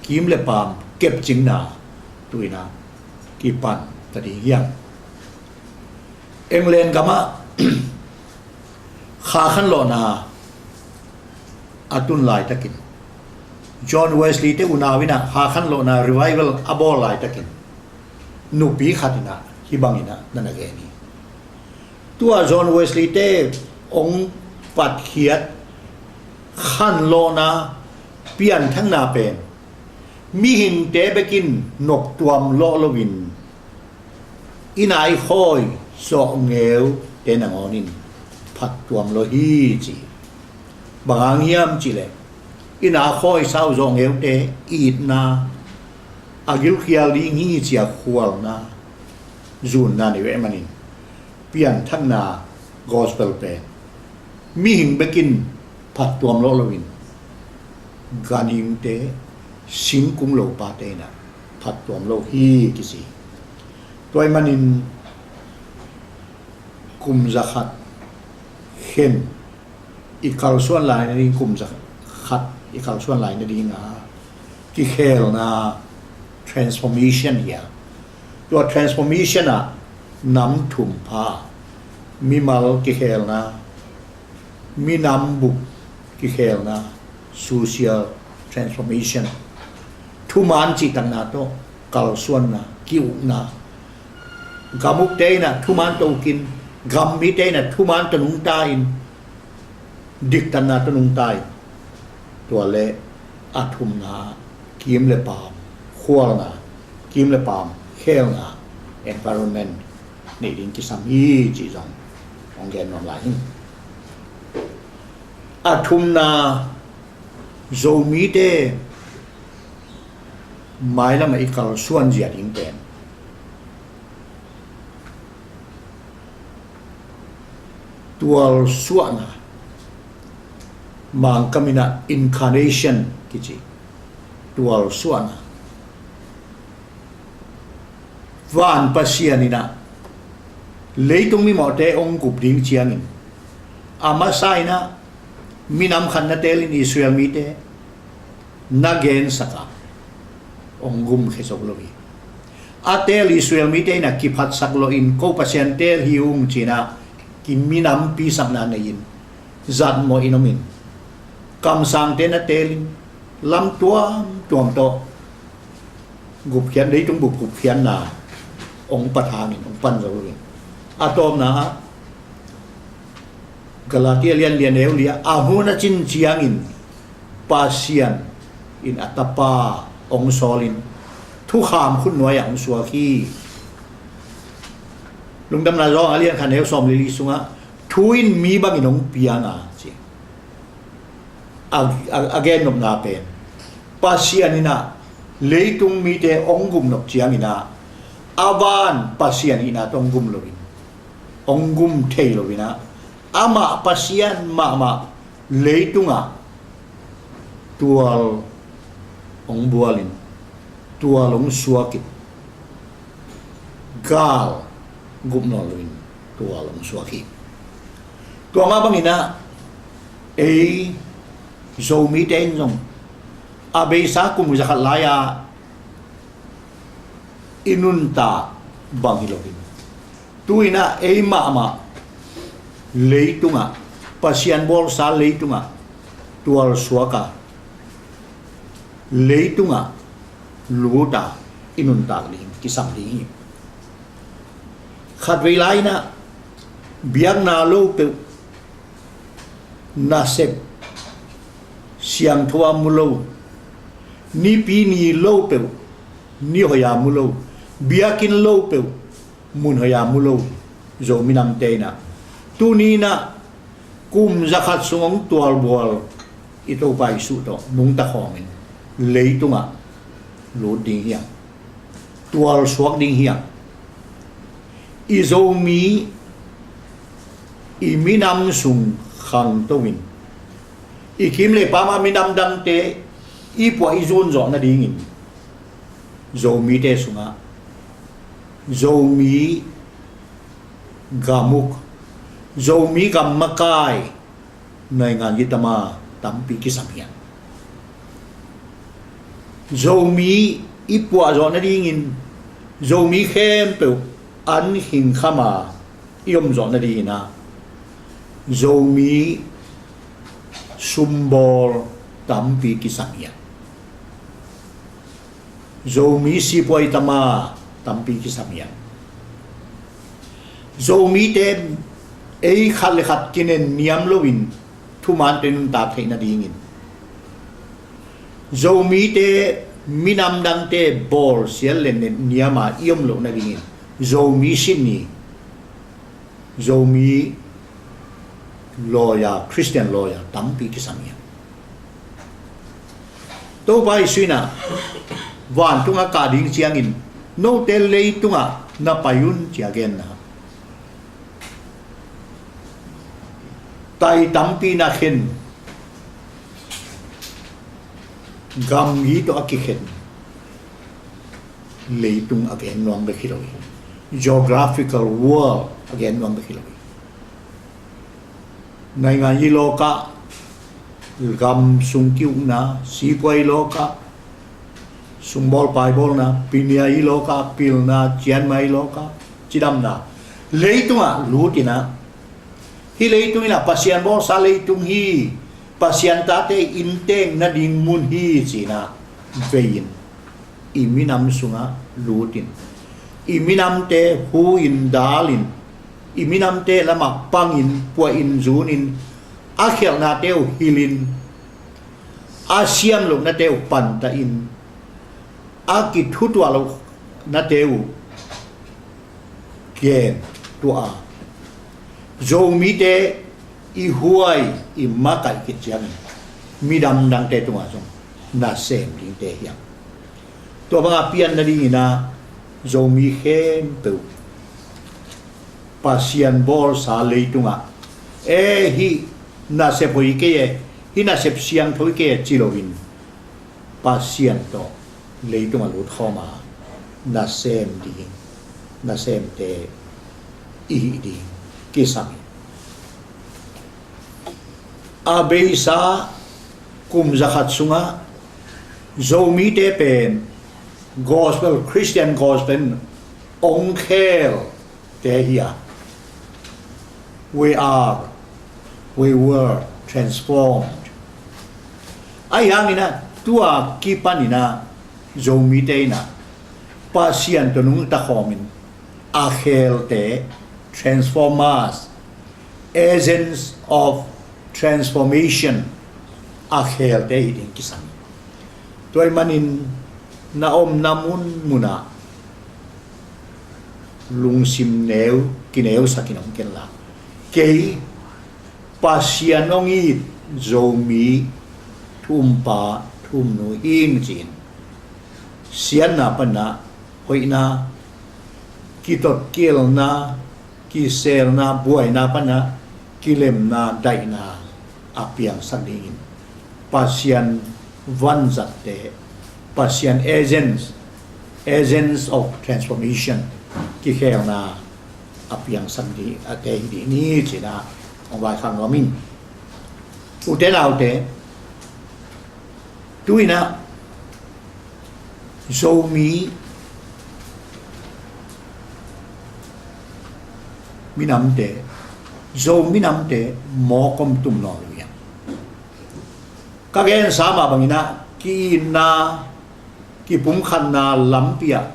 kim le paam kepcingna, tu-in ah kipan ta ding hiam? England gamah kha khanlawhna a tun laitakin, John Wesley te unau in ah kha khanlawhna revival a bawl laitakin, nupi khat in ah hih bangin ah na na gen hi. Tua John Wesley te hong patkhiat khanlawhna pianthakna pen mihingte bekin noptuam lawh loin, i na i khawi zawhngeu te nangawn in phattuam lawh hi ci. Bang hang hiam cihleh, i na khawi sau zawhngeu te itna, a gilkial ding hi ci a khualna, zunna nei veh manin, pianthakna gospel pen mihing bekin phattuam lawh loin, ganhingte, singkung lopate in ah phattuam lawh hi kici. Tua ahih manin kum zakhat khen i kalsuan lai nading, kum zakhat i kalsuan lai nading a kikhelna transformation hi a, tua transformation ah nam thum pha, mimal kikhelna, minam bup kikhelna, social transformation, thuman cihtakna tawh kalsuanna, ki-ukna, gam ukte in ah thuman tawh ukin, gam mite in ah thuman tawh nungta in, diktatna tawh nungta in, tua le a thumna kim le paam khualna, kim le paam khelna, environment neih ding kisam hi cih zong hong gen nuam lai hi. A thumna, Zomite mailam ah i kalsuan zia ding pen tualsuahna, Mangkam in ah incarnation kici, tualsuahna. Van Pasian in ah leitung mimawhte hong gup ding ciangin, a masa in ah minam khat na teel in, Israel mite na gensak a, hong gumkhia zo lo hi. A teel Israel mite in ah kiphatsak lawhin, ko Pasian teel hi ung ci-in ah kiminampi sakna nei-in, zatmawh in om in, kamsangte na teel in, lam tuamtuam tawh gupkhiat, leitung bup gupkhiatna hong pat hangin hong pan zo lo in, a tawpna ah Galatia lian li, a neu li ah, a hun a cin ciangin Pasian in a Tapa hong sawlin, thukham khutnuai ah hong suak hi. Lungdamna Johan a lian khat, neu sawm le li sungah, thu in mi bangin hong piang a ci. A, a, a gennopna pen, Pasian in ah leitung mite hong gumnop ciangin ah, a van Pasian hihna tawh hong gum loin, hong gum thei loin ah, amah Pasian mahmah leitungah tual hong bualin, tual hong suakin, gal gup nawn loin tual hong suak hi. Tua mah bangin ah ei Zomite in zong a beisa kum zakhat lai-a i nuntak bang hi loin, tu-in ah ei mahmah leitungah, Pasian bawlsa leitungah tual suak a, leitungah lut a i nuntak ding kisam ding hi. Khatvei lai-in ah biakna lo peuh, nasep siangtho a mu lo, nipi ni lo peuh, ni hoih a mu lo, biakinn lo peuh, mun hoih a mu lo Zo minamte in ah, tuni in ah kum zakhat sung hong tualbual i Topa Jesuh tawh nungta khawmin leitungah lut ding hi hang, tual suak ding hi hang. I Zomi i minam sung khangto in, i kim le paam a minam dangte i puah i zun zawh nadingin, Zomite sungah Zomi gam uk, Zomi gam makai, naingan gitama tampi kisam hi hang. Zomi i puah zawh nadingin, Zomi khempeuh an hing kham a i om zawh nadingin ah, Zomi sumbawl tampi kisam hi a, Zomi sipuai tama tampi kisam hi a, Zomite ei khat le khat kinen niam loin thuman tawh nuntak theih nadingin, Zomite minam dangte bawlsiat le nen niama i om loh nadingin Zomi sin ni, Zomi lawyer, Christian lawyer tampi kisam hi a, Topa Jesuh in ah vantungah kah ding ciangin note leitungah na pai un ci a genna, tai tampi na khen, gamgi tawh a kikhen leitung a gen nuam bek hi lo hi. Geographical world a gen nuam bek hi lo hi. Naingan i lawkah, gam sung ki-ukna, sipuai lawkah, sungbawl paibawlna, pinia i lawkah, pilna, cianmai lawkah, cidamna, leitungah lutin ah, hih leitung in ah Pasian bawlsa leitung hi, Pasian tate i intek nading mun hi ci-in ah vei-in i minam sungah lutin, i minamte hu-in dalin, i minamte lamah pangin, puahin, zunin, a khialhnate uh hilhin, a siam lohnate uh pantahin, a kithutuah lohnate uh gen tuah a, Zomite i huai, i makaih khit ciangin midang dangte tungah zong nasem dingte hi hang. Tua banga pian nadingin ah Zomi khempeuh Pasian bawlsa leitungah, e, hih nasep hoih kei e, hih nasep siangtho kei e ci loin, Pasian tawh leitungah lutkhawm a nasem ding, nasemte i hih ding kisam hi. A beisa kum zakhat sungah Zomite pen gospel, Christian gospel in ong khelte hi a, we are, we were transformed. Ahi hangin ah tua kipanin ah Zomite in ah Pasian tawh nungta khawmin a khelte, transformers, agents of transformation, a khelte hi ding kisam hi. Tua ahih manin na omna munmunah lungsim neu, kineusakin om kenla, kei Pasian hong it Zomi thu-um pa thu-um nu hi ing ci-in, siatna panin ah hoihna, kitot kielna, kiselna, buaina panin ah kilemna, daihna a piangsak dingin Pasian vanzatte, Pasian agents, agents of transformation, kikhelna a piangsak ding, a te hi ding ni ci-in ah hong vaikhak nuam ing. Ute naute, tu-in ah Zomi minamte, Zo minamte mawk om tum nawn lo hi hang. Ka gensa mah bangin ah ki-itna, kipumkhatna lampi ah,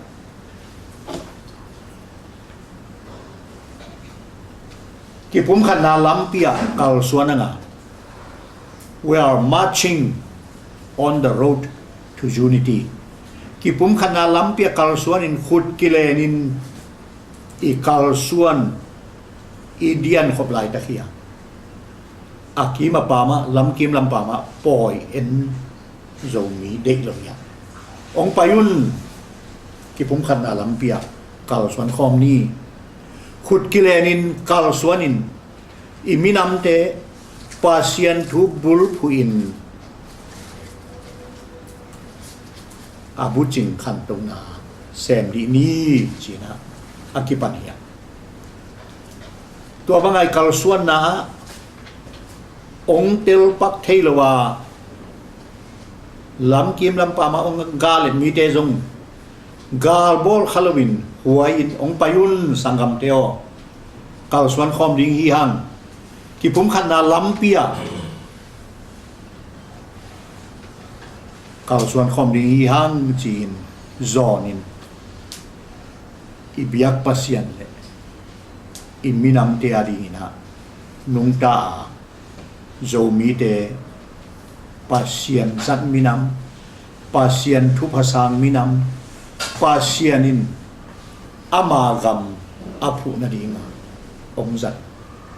kipumkhatna lampi ah kalsuan a nga, we are marching on the road to unity. Kipumkhatna lampi ah kalsuanin, khut kilenin i kalsuan, i diankhop laitak hi a, a kim a pam ah, lamkim lampam ah pawi en Zomi deih lo hi a. Hong pai un, kipumkhatna lampi ah kalsuan khawm ni. Khut kilenin kalsuanin, i minamte Pasian thu bulphuhin a bucing khantohna sem dih ni ci-in ah a kipan hi a. Tua bang a i kalsuanna ah hong telpak thei lo a, lamkim lampam ah hong gal et mite zong galbawl kha loin huai-in hong pai un, sanggamte aw. Kalsuan khawm ding hi hang. Kipumkhatna lampi ah kalsuan khawm ding hi hang ci-in zawnin i biak Pasian le i minamte a dingin ah nungta a, Zomite Pasian zat minam, Pasian thupha sang minam, Pasian in ama gam a phuh nadinga hong zat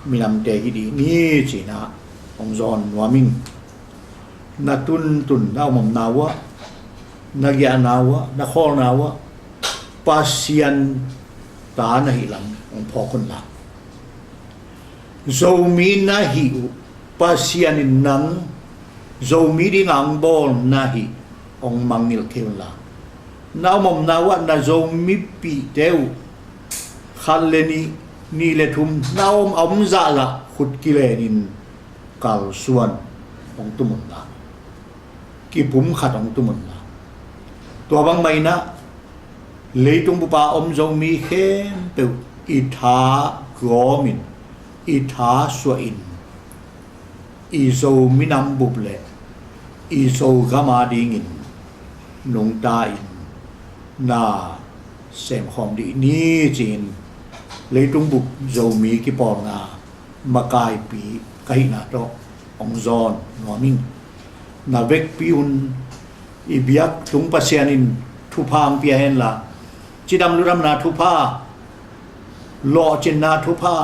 minamte hi ding hi ci-in ah hong zawn nuam ing. Na tuntun na omomna uh ah, na giahna uh ah, na khawlna uh ah Pasian ta na hih lam hong phawk un la, Zomi na hih uh Pasian in nang Zomi dinga hong bawlna hih hong mangngilh kei un la, na omomna uh ah na Zomipihte uh khat le nih, nih le thum na om a om zahzah khut kilenin kalsuan hong tum un la, kipum khat hong tum un la. Tua bangmah in ah leitung bup a om Zomi khempeuh i tha gawmin, i tha suahin, i Zo minam bup le i Zogam a dingin nungta in na semkhawm dih ni ci-in leitung bup Zomi kipawlna makaipi ka hihna tawh hong zawn nuam ing. Na vekpi un i biak tung Pasian in thupha hong pia hen la, cidam ludamna thupha, lawhcinna thupha,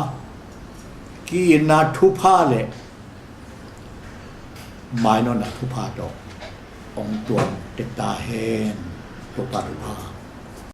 ki-itna thupha le mainawtna thupha tawh hong tuam tek ta hen. Topa thupha.